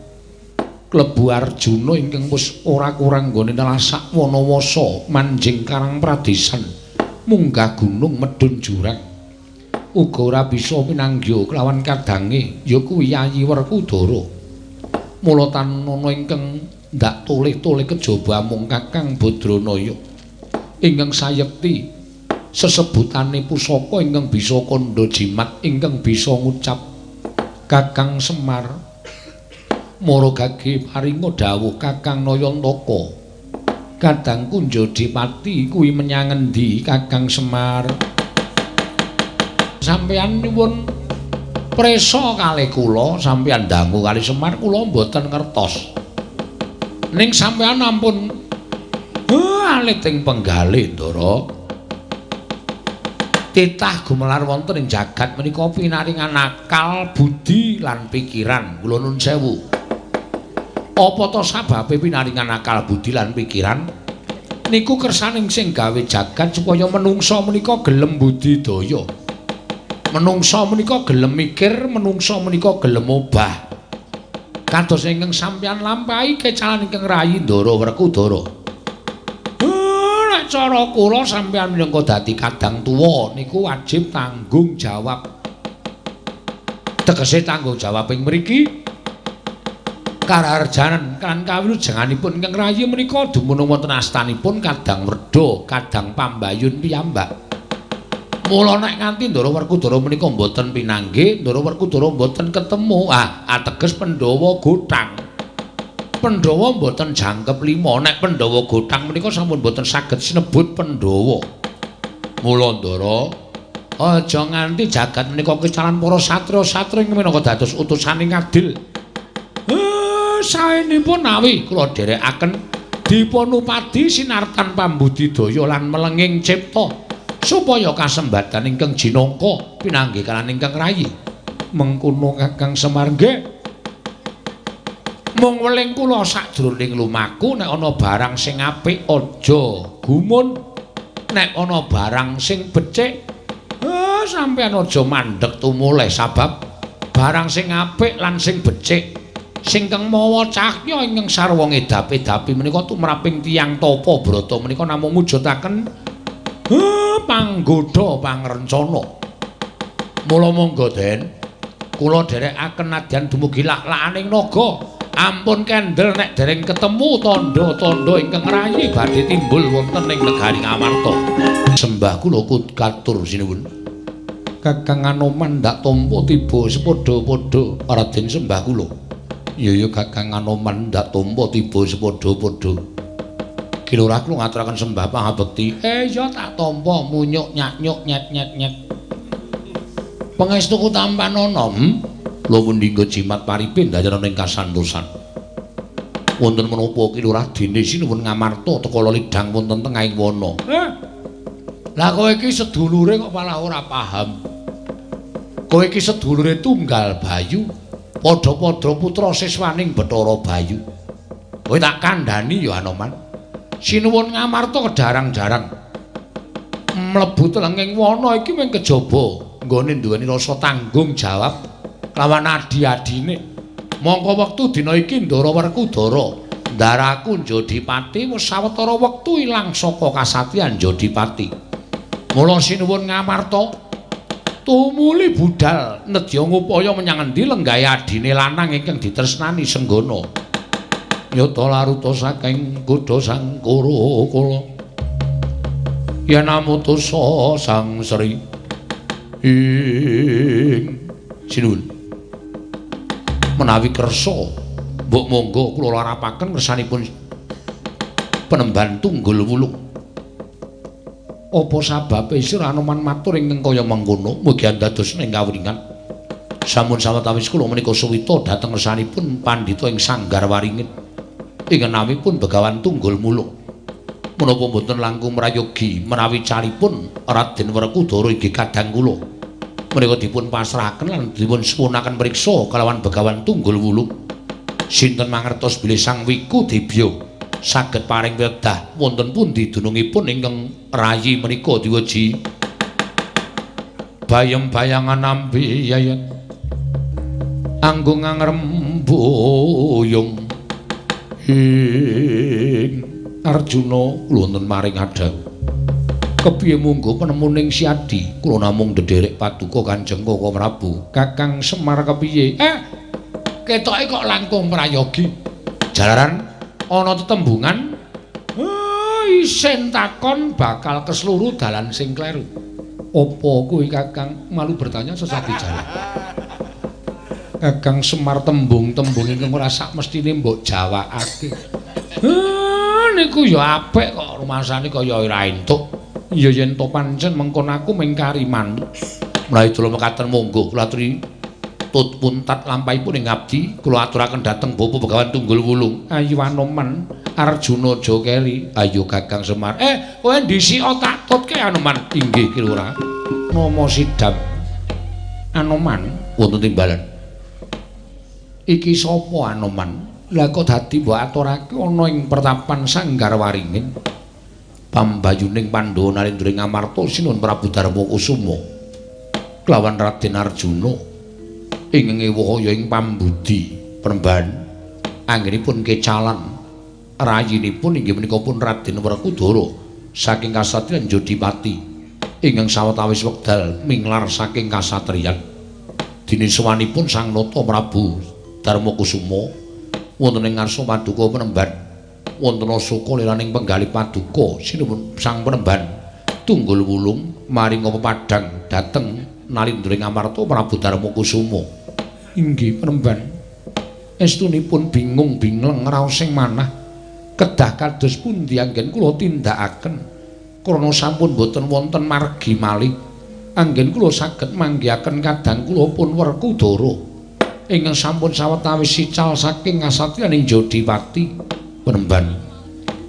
Klebu Arjuna ingkang wis ora kurang nggone nelasak wanawasa manjing karang pradesan munggah gunung medhun jurang uga ora bisa pinanggya kelawan kadange ya kuwi Yayi Werkudara. Mula tanana ingkang ndak toleh-toleh kejaba amung Kakang Badranaya ingkang sayekti sesebutane pusaka ingkang bisa kandha jimat ingkang bisa ngucap. Kakang Semar mara gage paringa dawuh Kakang Nayantaka kadangku Jodipati kuwi menyang endi Kakang Semar? Sampeyan nyuwun presa kalih kula, sampeyan dangu kalih Semar kula mboten ngertos. Ning sampeyan ampun alit ing penggalih Ndara. Titah gumelar wonten ing jagat menika pinaringan akal, budi lan pikiran. Kula nun sewu. Apa to sababe pinaringan akal, budi lan pikiran? Niku kersaning sing gawe jagat supaya menungsa menika gelem budidaya. Menungsa menika gelem mikir, menungsa menika gelem obah. Kados ingkang sampeyan lampahi kecalan ingkang rayi Ndara Werkudara. Nek cara kula sampeyan minangka dadi kadang tuwa niku wajib tanggung jawab. Tegese tanggung jawab ing mriki karaharjanan kan kawilujenganipun ingkang rayi menika dumunung wonten astanipun Kadang Werda, Kadang Pambayun piyambak. Mula nek nganti Ndara Werkudara menika mboten pinanggih, Ndara Werkudara mboten ketemu, ateges Pandhawa gothang. Pandhawa mboten jangkep lima, nek Pandhawa gothang menika sampun mboten saged sinebut Pandhawa. Mula Ndara, Aja nganti jagat menika kecalan para satriya-satriya ing minangka dados utusaning adil. Saenipun nawi kula dherekaken dipunupadi sinartan pambudidaya lan melenging cipta supaya kasembatan ingkang jinangka pinanggih kaliyan ingkang rayi. Mengkono Kakang Semar nggih. Mung weling kula sajroning lumaku nek ana barang sing apik aja gumun, nek ana barang sing becik sampeyan aja mandheg tumulih sabab barang sing apik lan sing becik singkang mawa cahya ingkang sarwa ngedap-edapi menika tumraping tiyang tapa brata menika namung mujudaken panggodha pangrencana. Mula monggo Den, kula dherekaken nadyan dumugi lak-lakaning naga. Ampun kendel nek dereng ketemu tandha-tandha ingkang rayi badhe timbul wonten ing negari Ngamarta. Sembah kula katur sinuwun. Kakang Anoman ndak tampa tiba sepadha-padha Raden sembah kula. Iya ya Kakang Anoman ndak tampa tiba sepadha-padha. Ki Lurah kula ngaturaken sembah pangabekti. Ya tak tampa munyuk nyak-nyuk nyet-nyet-nyet. Pangestuku tampanana. Kula pundi nggo jimat paripin dayana ing kasantosan. Wonten menapa Ki Lurah dene sinuwun Ngamarta teka lelidang wonten tengahing wana. Lah kowe iki sedulure kok malah ora paham. Kowe iki sedulure tunggal Bayu, padha-padha putra siswaning Bathara Bayu. Kowe tak kandhani ya Anoman. Sinuwun Ngamarta kejarang-jarang mlebu telenging wana iki mung kejaba nggone duweni rasa tanggung jawab lawan adi-adine. Mongko wektu dina iki Ndara Werkudara, ndaraku Jodipati wis sawetara wektu ilang saka kasatriyan Jodipati. Mula sinuwun Ngamarta tumuli budal nedya ngupaya menyang endi lenggahe adine lanang ingkang ditresnani Senggana. Nyata laruta saking godha Sang Kura Kala. Yen amutusa Sang Sri ing sinuwun. Menawi kersa mbok monggo kula larapaken kersanipun penemban Tunggul Wulung. Apa sababe sira Anoman matur ingkang kaya mengkono? Mugi andados ing kawringan. Sampun sawetawis kula menika suwita dhateng kersanipun pandhita ing Sanggar Waringin. Ing namipun Begawan Tunggul Mulung. Menapa mboten langkung prayogi menawi calipun Raden Werkudara inggih kadang kula. Menika dipun pasrahaken lan dipun suwunaken priksa kalawan Begawan Tunggul Wulung. Sinten mangertos bilih Sang Wiku Dibya saged paring wedah wonten pundi dunungipun ingkang rayi menika diweji. Bayem bayangan nampi yayat anggung angrembuyung ing Arjuna wonten maring adhawuh. Kepiye munggo penemuning Siadi? Kula namung ndederek paduka Kanjeng Kaka Prabu. Kakang Semar kepiye? Ketoke kok langkung prayogi. Jalaran ana tetembungan isin takon bakal kesluru dalan sing kleru. Apa kuwi Kakang? Malu bertanya sesat di jalan. Kakang Semar tembung-tembung ingkang ora sak mestine mbok jawakake. Niku ya apik kok rumasane kaya ora entuk. Ya yen to pancen mengkon aku mingkariman. Menawi dula mekaten monggo kula aturi tut puntat lampahipun ing abdi kula aturaken dhateng Bapak Begawan Tunggul Wulung. Ayo Anoman Arjuna aja keri. Ayo Kakang Semar. Kowe ndhisik tak tutke Anoman. Inggih Ki Lurah. Nama sidam Anoman wonten timbalan. Iki sapa Anoman? Lah kok dadi mbok aturake ana ing pertapan Sanggar Waringin. Pambayuning Pandhawa Narendra Ngamarta Sinuwun Prabu Darma Kusuma kelawan Raden Arjuna ing ngewahaya ing pambudi penemban anggenipun kecalan rayinipun inggih menika pun Raden Werkudara saking kasatriyan Jodipati ingkang sawetawis wekdal minglar saking kasatriyan. Dene sowanipun Sang Nata Prabu Darma Kusuma wonten ing ngarsa paduka penemban wonten Asoka liraning penggalih paduka sinuwun Sang Penemban Tunggul Wulung maringa pepadhang dhateng Nalindra Ngamarta Prabu Darma Kusuma. Inggih penemban, estunipun bingung bingleng raos sing manah kedah kados pundi anggen kula tindakaken krana sampun boten wonten margi malih. Anggen kula saged manggihaken kadang kula pun Werkudara ingkang sampun sawetawis ical saking kasatriyaning Jodipati Penemban.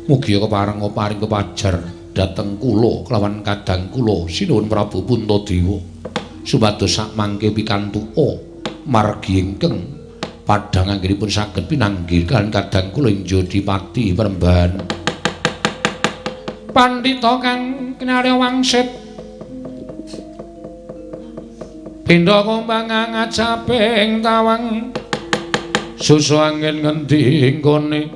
Mugi kepareng paring kepajar dhateng kula kelawan kadang kula sinuwun Prabu Puntadewa supados sakmangke pikantuka margi ingkang padhang anggenipun saged pinanggih kaliyan kadang kula ing Jodipati Penemban. Pandhita kang kinarya wangsit pindha kumbang ngajaping tawang susu angin ngendi nggone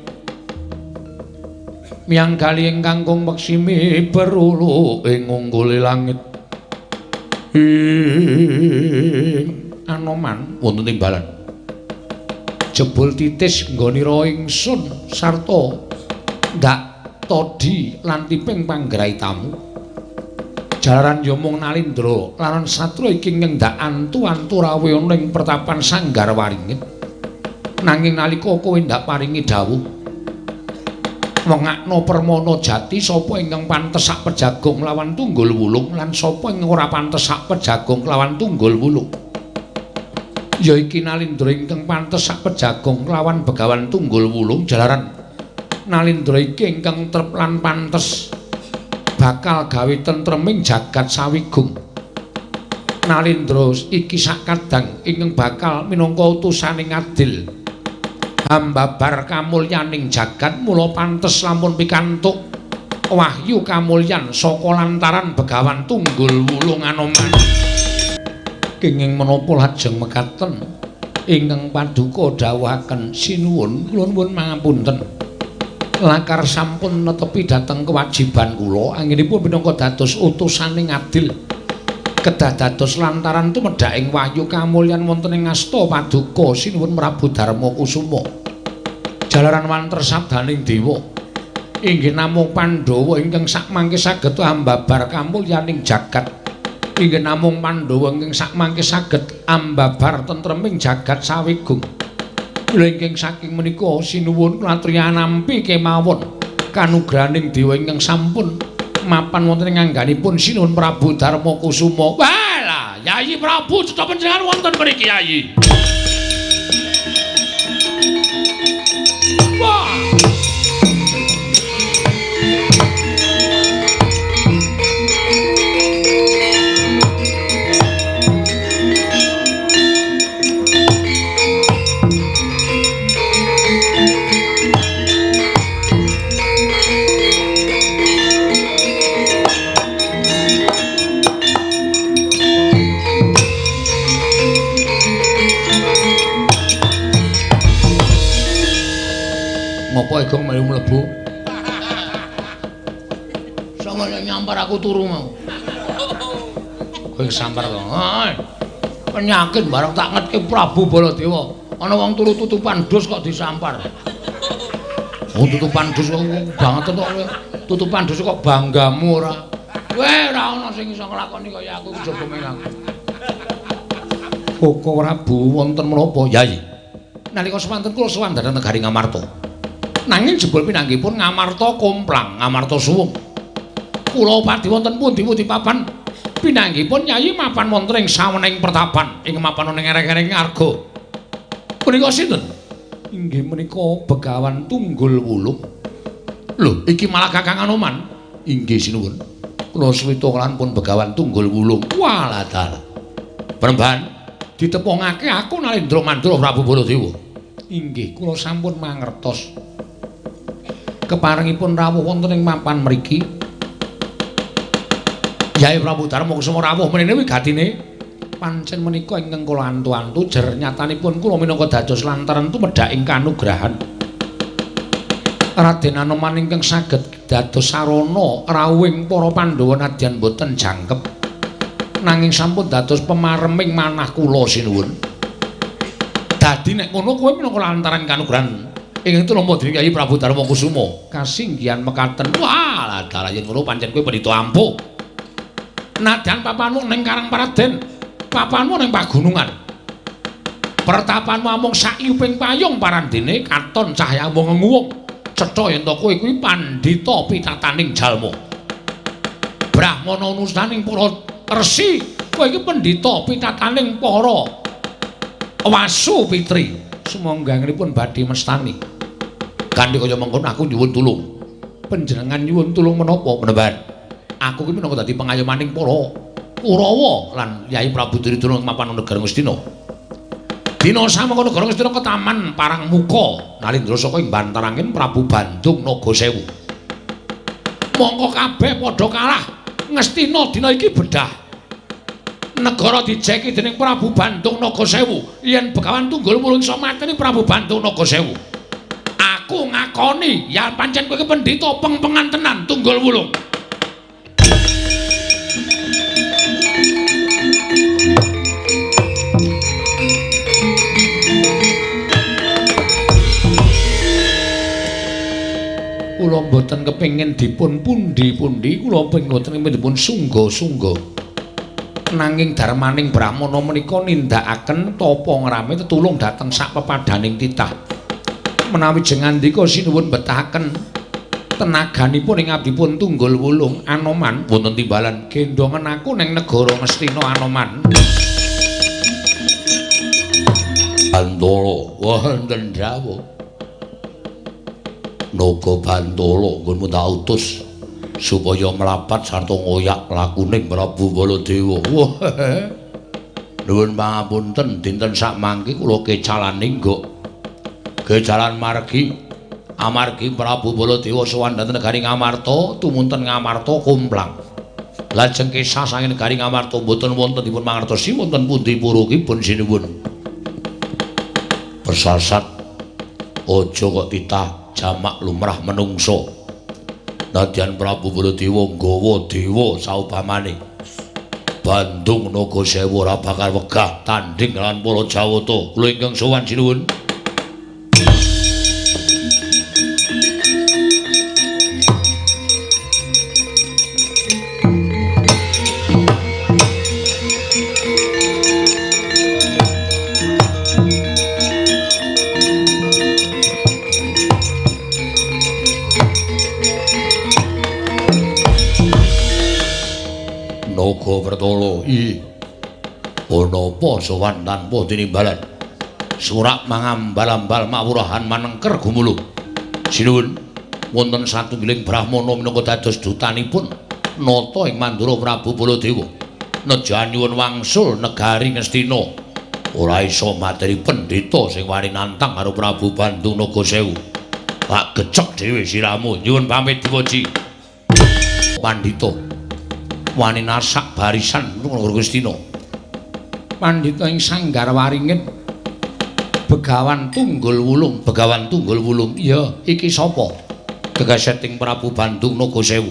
miyang kali ingkang kung peksimi berulu ing ngunggule langit ing Anoman wonten timbalan jebul titis nggonira ingsun sarta ndak todhi lan tiping panggraitamu. Jalaran ya mung Nalindra laran satria iki ngendak antu-antu rawuh ana ing pertapan Sanggar Waringin. Nanging nalika kowe ndak paringi dawuh wengakno permana jati sapa ingkang pantes sak pejagong lawan Tunggul Wulung lan sapa ingkang ora pantes sak pejagong lawan Tunggul Wulung. Ya iki Nalindra ingkang pantes sak pejagong lawan Begawan Tunggul Wulung. Jalaran Nalindra iki ingkang trep lan pantes bakal gawe tentreming jagat sawigung. Nalindra iki sakadang ingkang bakal minangka utusaning adil hambabar kamulyaning jagat, mula pantes lamun pikantuk wahyu kamulyan saka lantaran Begawan Tunggul Wulung Anoman. Kenging menapa lajeng mekaten ingkang paduka dawuhaken sinuwun kula nuwun mangapunten. Lakar sampun netepi dhateng kewajiban kula anggenipun minangka dados utusaning adil kedah dados lantaran tumedhaking wahyu kamulyan wonten ing asta paduka sinuwun Prabu Darma Kusuma. Jalaran wanter sabdaning dewa inggih namung Pandhawa ingkang sakmangke saged ambabar kamulyaning jagat, inggih namung Pandhawa ingkang sakmangke saged ambabar tentreming jagat sawigung. Mula ingkang saking menika sinuwun kula nampi kemawon kanugrahaning dewa ingkang sampun mapan wonten ing angganipun sinuwun Prabu Darma Kusuma. Walah, Yayi Prabu cetha panjenengan wonten mriki Yayi. Wah. Ngopo egong melu mlebu? Sama nyampar aku turu mau. Kowe sampar to. Penyakit bareng tak ngetke Prabu Baladewa. Ana wong turu tutupan dus kok disampar. Oh tutupan dus kok banget to kowe. Tutupan dus kok banggamu ora? Kowe ora ana sing iso nglakoni kaya aku kejaba meng aku. Koko Prabu wonten menapa, Yai? Nalika semanten kula sowan dhateng negari Ngamarta. Nanging jebul pinanggihipun Ngamarta komplang, Ngamarta suwung. Kula padi wonten pundi-pundi papan pinanggihipun Nyai mapan wonten ing sawening pertapan, ing mapan ing ereng-ereng arga. Punika sinten? Inggih menika Begawan Tunggul Wulung. Lho, iki malah Kakang Anoman. Inggih sinuwun. Kula suwita lan pun Begawan Tunggul Wulung. Walah dalah. Penemban ditepungake aku Nalindra Mandura Prabu Baladewa. Inggih, kula sampun mangertos. Keparengipun rawuh wonten ing mapan mriki. Yai Prabu Darma Kusuma rawuh mrene wigatine pancen menika ingkang kula antu-antu jer nyatanipun kula minangka dados lantaran tumedhaking kanugrahan Raden Anoman ingkang saged dados sarana rawuhing para Pandhawa nadyan boten jangkep nanging sampun dados pemareming manah kula sinuwun. Dadi nek ngono kowe minangka lantaran kanugrahan ingkang tumrap dening Kyai Prabu Darma Kusuma kasinggihan mekaten. Wah, dalah yen ngono pancen kowe pendhita ampuh. Nadyan papanmu ning Karang Paraden, papanmu ning pagunungan. Pertapanmu amung sakyuping payung parandene katon cahyamu ngenguwung. Cetha yen to kowe kuwi pandhita pitataning jalma. Brahmana unusaning para resi Kowe iki pendhita pitataning para Wasu Pitri. Sumangga-anggipun badhe mestani. Kanthi kaya mengkono aku nyuwun tulung. Panjenengan nyuwun tulung menapa, Panembahan? Aku ki minangka dadi pengayomaning para Kurawa lan Yai Prabu Duryudana mapan negara Ngastina. Dina samangka negara Ngastina ketaman parang muka nalindra saka ing bantarangin Prabu Bandung Nagasewu. Mongko kabeh padha kalah. Ngastina dina iki bedah. Negara dijeki dening Prabu Bandung Nagasewu. Yen Begawan Tunggul Wulung iso mateni Prabu Bandung Nagasewu. Aku ngakoni ya pancen kowe iki pendhita pengpengan tenan Tunggul Wulung. Kula mboten kepengin dipun pundi-pundi, kula mboten kepengin dipun sungga-sungga. Nanging darmaning brahmana menika nindakaken tapa ngrame tetulung dhateng sak pepadaning titah. Menawi jengandika sinuwun betahaken tenaganipun ing abdipun Tunggul Wulung Anoman wonten timbalan gendongen aku ning negara Ngastina Anoman. Bantala wonten dawuh. Naga Bantala nggonmu tak utus supaya mlapat sarta ngoyak lakuning Prabu Baladewa. Wah. Nuwun pangapunten dinten sakmangke kula kecalane nggok. Kecalan margi amargi Prabu Baladewa sowan dhateng negari Ngamarta, tumunten Ngamarta komplang. Lajeng kisah saking negari Ngamarta mboten wonten dipun mangertosi wonten pundi purukipun sinuwun. Persasat aja kok titah jamak lumrah menungso. Nadyan Prabu Baladewa nggawa dewa saupamane Bandung Nagasewu ora bakal wegah tandhing lan para Jawata. Kula ingkang sowan sinuwun. Naga Pertala, ih, ana apa sowan tanpa tinimbalan? Surak mangambal-ambal mawurahan manengker gumulung. Sinuwun, wonten satunggiling brahmana minangka dados dutanipun nata ing mandura Prabu Baladewa. Nejan nyuwun wangsul negari Ngastina. Ora iso materi pendhita sing wani nantang karo Prabu Bandung Nagasewu. Tak gecek dhewe siramu, nyuwun pamit dipuji. Pandhita wani nasak barisan negara Ngastina. Pandhita ing sanggar waringin Begawan Tunggul Wulung, Begawan Tunggul Wulung. Iya, iki sapa? Gegeseting Prabu Bandung Nagasewu.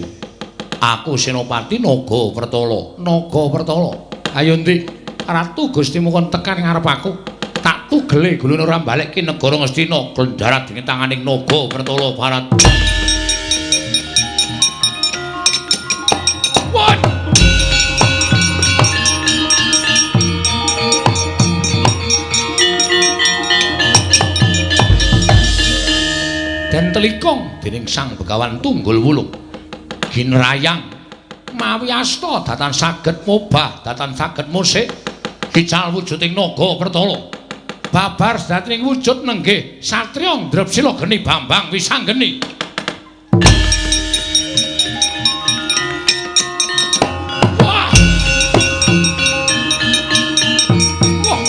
Aku Senopati Naga Pertala. Naga Pertala. Ayo ndi? Ratu Gustimu kon tekan ngarep aku. Tak tugele gulune ora balekke negara Ngastina, klendharat ing tanganing Naga Pertala Barat. Den telikung dening Sang Begawan Tunggul Wulung. Ginrayang mawi asta datan saged mobah, datan saged musik kical wujuding Naga Pertala. Babar sedatining wujud nenggih satriya ndrepsila geni Bambang Wisanggeni. Wah. Wah.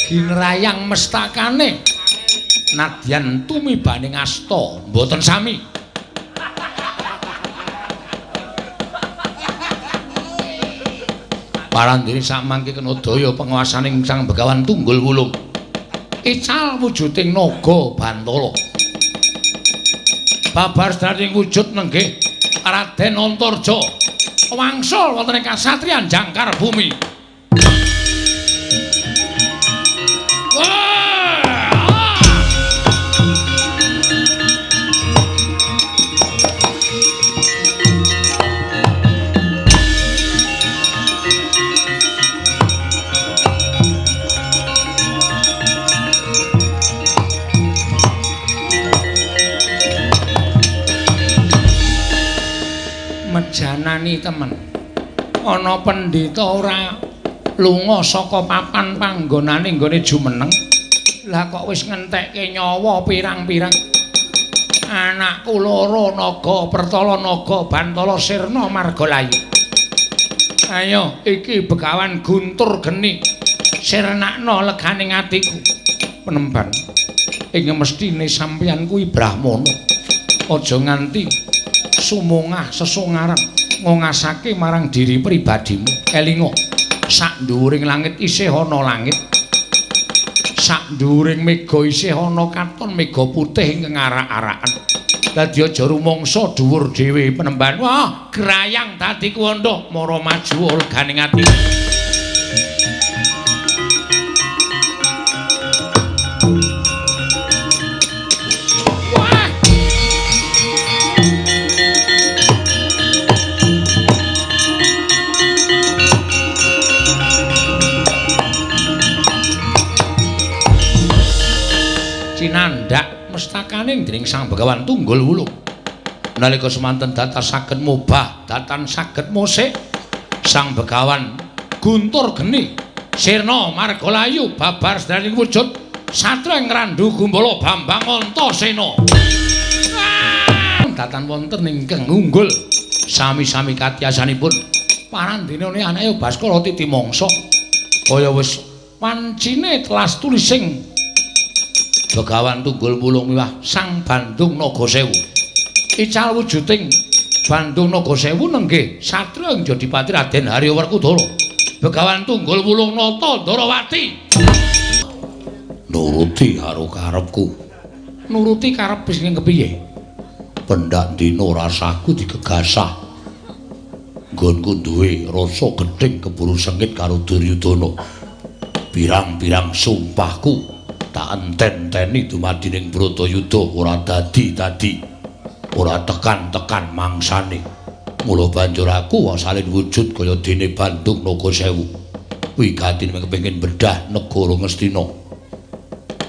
Ginrayang mestakane nadyan tumibaning asta mboten sami. Parandene samangke kena daya penguasaning Sang Begawan Tunggul Wulung. Ical wujuding Naga Bantala. Babar sedatining wujud nenggih Raden Antarja. Wangsul wonten ing kasatriyan jangkar bumi. Janani temen. Ana pendhita ora lunga saka papan panggonane nggone jumeneng. Lah kok wis ngentekke nyawa pirang-pirang. Anakku loro Naga Pertala Naga Bantala sirna margalayu. Ayo iki Begawan Guntur Geni sirnakno leganing atiku. Penemban ing mesthine sampeyan kuwi brahmana. Aja nganti sumungah sesungaran ngongasake marang diri pribadimu. Elinga sak dhuwuring langit isih ana langit. Sak dhuwuring mega isih ana katon mega putih ingkang arak-arakan. Dadi aja rumangsa dhuwur dhewe Penemban. Wah, grayang dadi kuwanda mara maju leganing ati. Wah. Cinandhak mestakane dening Sang Begawan Tunggul Wulung. Nalika semanten datasaken mubah, datan saged musik Sang Begawan Guntur Geni sirna margalayu babar sedaning wujud satria ngrandu gumbala Bambang Antasena. Datan wonten ingkang unggul sami-sami katiyasanipun parandene anake Baskara Titimangsa kaya wis wancine telas tulising Begawan Tunggul Wulung miwah Sang Bandung Naga Sewu. Ical wujuding Bandung Naga Sewu nenggih satriya ing Jodipati Raden Harya Werkudara. Begawan Tunggul Wulung nata Ndarawati. Nuruti karo karepku. Nuruti karep sing kepiye? Pendak dina rasaku digegasah. Nggonku duwe rasa gething keburu sengit karo Duryudana. Pirang-pirang sumpahku tak enten-enteni dumadi ning Bratayuda ora dadi-dadi, ora tekan-tekan mangsane. Mula banjur aku salin wujud kaya dene Bandung Naga Sewu. Wigatine kepengin bedah negara Ngastina.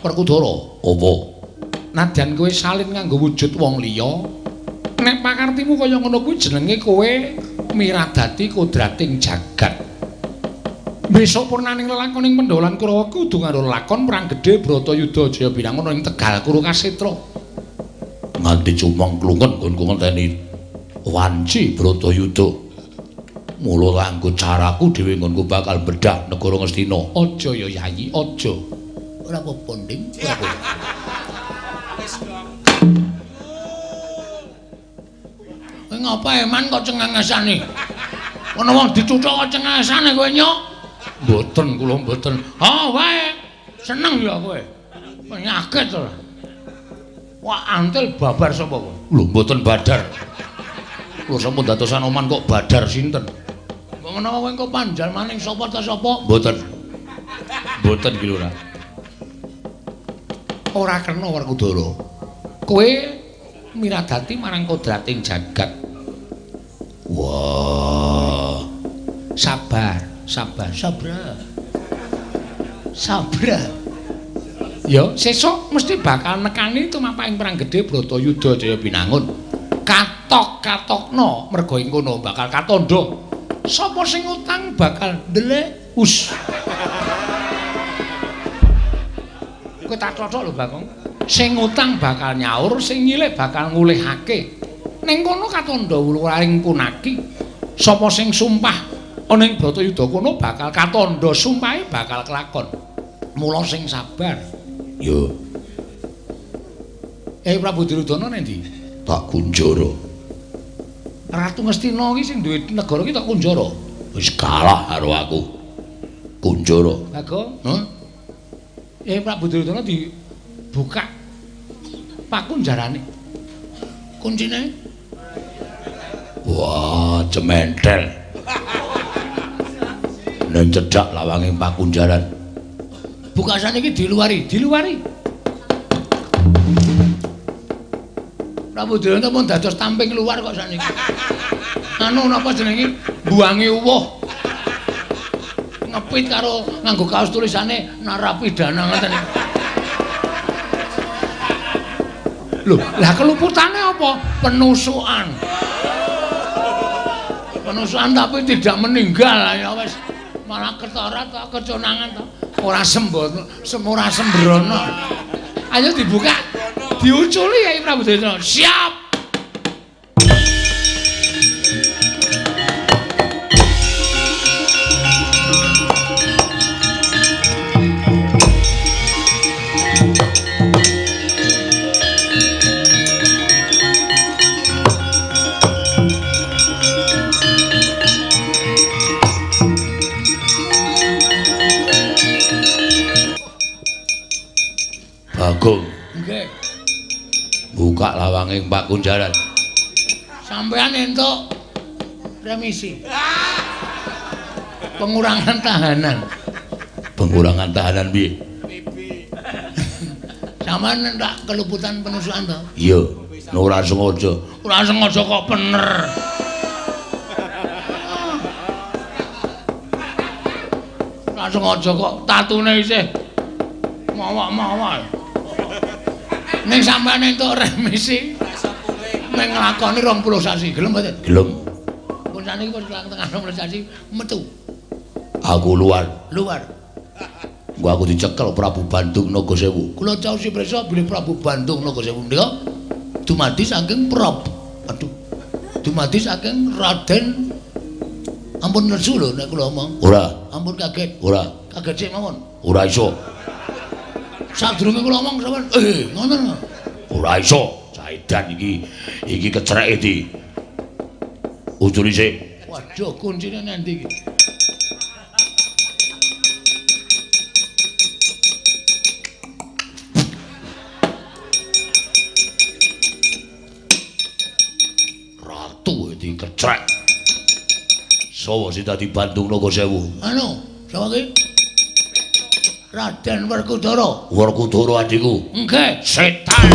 Werkudara, apa? Nadyan kowe salin nganggo wujud wong liya, nek pakartimu kaya ngono kuwi jenenge kowe miradati kodrating jagat. Besok purnaning lelakoning Pandhawa lan Kurawa kudu nganggo lakon perang gedhe Bratayuda Jaya Binangun ing Tegal Kurukasetra. Nganti cumeng klungen nggonku ngenteni wanci Bratayuda. Mula kanggo caraku dhewe nggonku bakal bedah negara Ngastina. Aja ya Yayi, aja. Ora apa-apa, Nding. Ora apa-apa. Kowe ngapa eman kok cengengesane? Ana wong dicucuk kok cengengesane kowe nyok? Mboten kula mboten. Ha wae. Seneng ya kowe. Penyakit ora. Wah antil babar sapa kowe? Lho mboten badar. Lho sampun dadosan oman kok badar sinten? Mbok menawa kowe engko panjal maning sapa ta sapa? Mboten. Mboten ki lho ora. Ora kena Werkudara. Kowe miradati marang kodrating jagat. Wah. Sabar. Sabar, sabar. Sabar. Ya, sesuk mesti bakal nekani tumapaking perang gedhe Bratayuda Jaya Binangun. Katok-katokno merga ing kono bakal katandha. Sapa sing utang bakal ndelek us. Kowe tak cocok lho, Bagong. Sing utang bakal nyaur, sing nyilih bakal ngulihake. Ning kono katandha wuluring punaki. Sapa sing sumpah ana ing Bratayuda kono bakal katandha sumpahe bakal kelakon. Mula sing sabar. Ya. Prabu Duryudana nang ndi? Tak kunjara. Ratu Ngastina iki sing duwe negara iki tak kunjara. Wis kalah karo aku. Kunjara. Bagong. Hah? Prabu Duryudana dibuka pakunjarane. Kuncine. Wah, cementel. Nen cedhak lawange pakunjaran. Bukasane iki diluari, diluari. Prabu Duryudana pun dados tamping luar kok sakniki. Anu napa jenenge? Buange uwuh. Ngepit karo nganggo kaos tulisane narapidana ngoten iki. Lho, lah keluputane apa? Penusukan. Penusukan tapi tidak meninggal ya wis. Malah ketara to keconangan to. Ora sembono, ora sembrono. Ayo dibuka. Diuculi Yai Prabu Duryudana. Siap. Bagong. Nggih. Buka lawange Pak Kunjaran. Sampean entuk remisi. Pengurangan tahanan. Pengurangan tahanan piye? Sampean entuk keluputan penusukan to? Iya, ora sengaja. Ora sengaja kok bener. Ora sengaja kok tatune isih mawak-mawak. Ning sampean entuk remisi meng nglakoni 20 sasi, gelem mboten? Gelem. Pun saniki pun tengah 20 sasi metu. Aku luar. Luar. Engko aku dicekel Prabu Bandung Nagasewu. Kula caosi prisa bilih Prabu Bandung Nagasewu menika dumadi saking Prabu. Aduh. Dumadi saking Raden. Ampun nesu lho nek kula omong. Ora. Ampun kaget. Ora. Kaget sik mawon. Ora iso. Sadurunge kula omong sampean, ngoten. Ora iso. Caidan iki kecereke di. Uculi sik. Waduh, kuncine nang ndi iki? Ratu iki kecerek. Sowo sing dadi Bandung Nagasewu? Anu, sapa ki? Raden Werkudara. Werkudara adhiku. Nggih. Setan.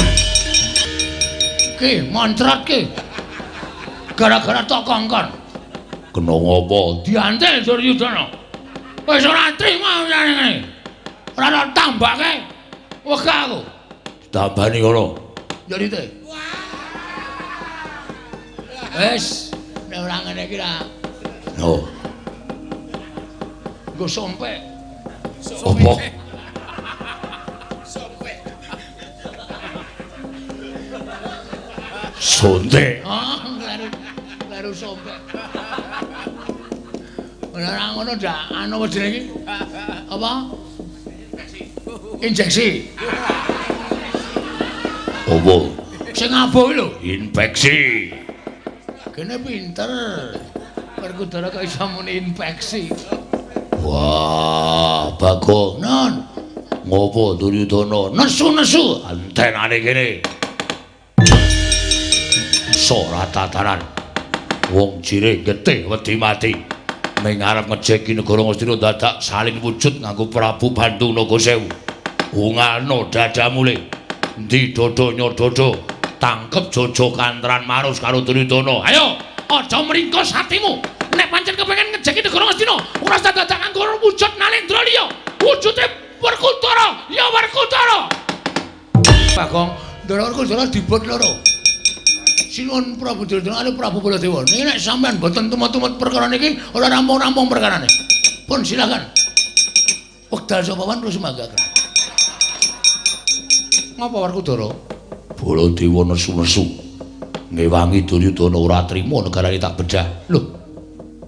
Ki moncrot ki. Gara-gara tok kongkon. Kena ngopo? Diantil Duryudana. Wis ora trima ngene. Ora ana tambake. Wegah aku. Ditambani ngono. Ya rite. Wis, nek ora ngene iki ra. Oh. Nggo sompek. Apa? Sonte. Oh, kleru sompek. Ora ngono ndak anu apa jenenge iki? Apa? Injeksi. Apa? Sing aboh lho. Infeksi. Kene pinter. Werkudara kok iso muni infeksi. Wah, Bagong. Non. Ngopo Duryudana? Nesu-nesu antenane kene. Ora tataran. Wong jirih getih wedi mati. Ning arep ngejeki negara Ngastina dadak salin wujud nganggo Prabu Bandung Nagasewu. Ungalno dadamu le. Endi dodo nyododo? Tangkep Jojo Kantran Marus karo Duryudana. Ayo, aja mringkus hatimu. Nek pancen kepengin ngejeki negara Ngastina, ora usah dadak nganggo wujud Nalendra liya. Wujude Werkudara, ya Werkudara. Bagong, Ndara Werkudara dibot loro. Sinuwun Prabu Duryudana karo Prabu Baladewa. Niki nek sampean mboten tumut-tumut perkara niki ora rampung-rampung perkarane. Pun silakan. Wekdal sapa wan terus manggaken. Ngapa Werkudara? Baladewa nesu-nesu. Ngewangi Duryudana ora trima negarane tak bedah. Lho.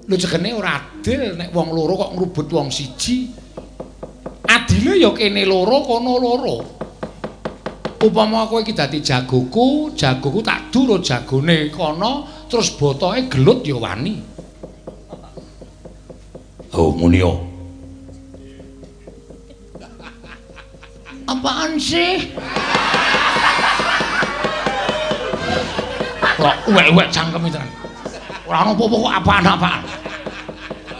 Lho jegene ora adil nek wong loro kok ngrubut wong siji. Adile ya kene loro kono loro. Upama kowe iki dadi jagoku, jagoku tak duro jagone kono, terus botoke gelut ya wani. Oh, munio. Apaan sih? Kok uwek-uwek cangkeme tenan. Ora ana apa-apa kok apaan-apaan.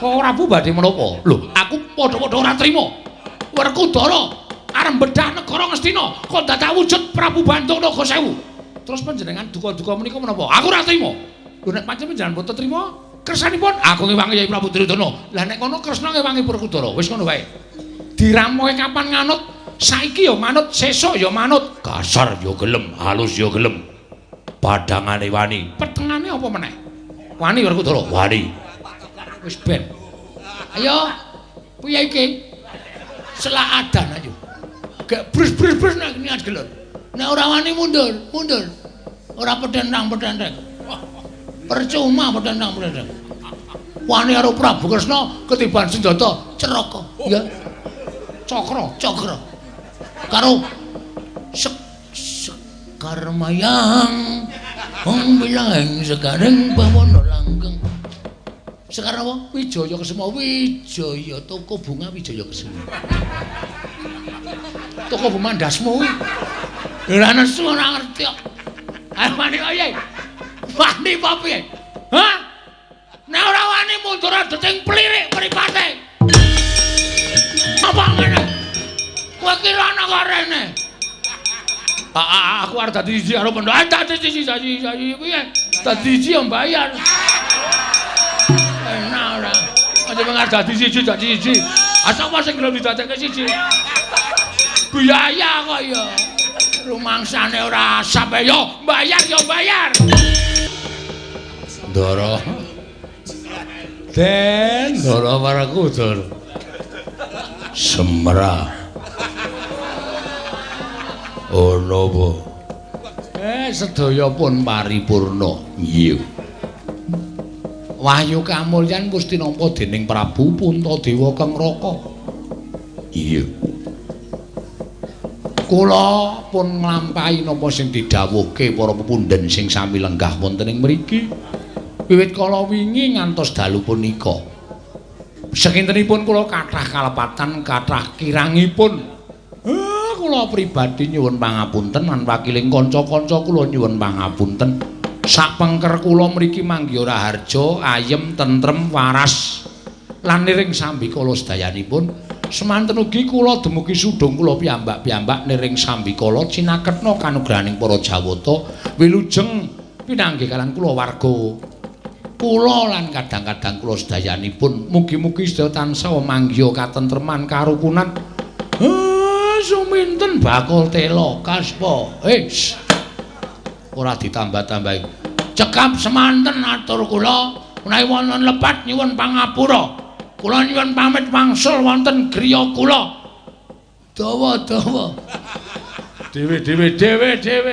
Kok ora bu badhe menapa? Lho, aku padha-padha ora trima. Werkudara arep bedah negara Ngastina kok dadak wujud Prabu Bandung Nagasewu. Terus panjenengan duka-duka menika menapa? Aku ora trima. Lho nek pancen panjenengan boten trima, kersanipun aku ngewangi Yai Prabu Duryudana. Lah nek kono Kresna ngewangi Werkudara, wis ngono wae. Diramoke kapan nganut, saiki ya manut, sesuk ya manut. Kasar ya gelem, halus ya gelem. Padangane wani, petengane apa meneh? Wani Werkudara? Wani. Wis ben. Ayo. Piye iki? Selak adan ayo. Gek brus-brus-brus nek niat gelon. Nek ora wani mundur, mundur. Ora pedentang-pedenteng. Percuma pedentang-pedenteng. Wani karo Prabu Kresna ketiban senjata ceraka, ya. Cakra, cakra. Karo Sekar Mayang wong bilahing sekaring bawana langgeng. Sekar apa? Wijaya Kesuma, Wijaya toko bunga Wijaya Kesuma. Toko bunga ndasmu kuwi. Ora nesu ora ngerti kok. Ayo wani piye? Wani apa piye? Hah? Nek ora wani mundur deting plirik mripate. Apa ngene? Kowe kira ana kok rene? Aku arep dadi siji karo pendhok. Dadi siji siji siji piye? Dadi siji yo mbayar. Enak ora. Aja mengar dadi siji dadi siji. Sapa sing gelem didadekke siji? Biaya kok ya. Rumangsane ora sampe yo bayar yo bayar. Ndara. Den Ndara Werkudara. Semra. Ono apa? Sedaya pun paripurna. Iya. Wahyu kamulyan wis tinampa dening Prabu Puntadewa Kengraka. Iya. Kula pun nglampahi napa sing didhawuhke para pepundhen sing sami lenggah wonten ing mriki. Wiwit kala wingi ngantos dalu punika. Sakintenipun kula kathah kalepatan, kathah kirangipun. Kula pribadi nyuwun pangapunten lan wakiling kanca-kanca kula nyuwun pangapunten. Sapengker kula mriki manggiha raharja, ayem, tentrem, waras lan niring sambikala sedayanipun. Semanten ugi kula dumugi sudung kula piyambak-piyambak niring sambikala cinaketna kanugrahaning para Jawata wilujeng pinanggih kaliyan kula warga kula lan kadang-kadang kula sedayanipun. Mugi-mugi sedaya tansah manggiha katentreman karukunan. Suminten bakul tela kaspa. Ora ditambah-tambahi. Cekap semanten atur kula menawi wonten lepat nyuwun pangapura. Kula nyuwun pamit wangsul wonten griya kula. Dawa-dawa. Dhewe-dhewe dhewe-dhewe.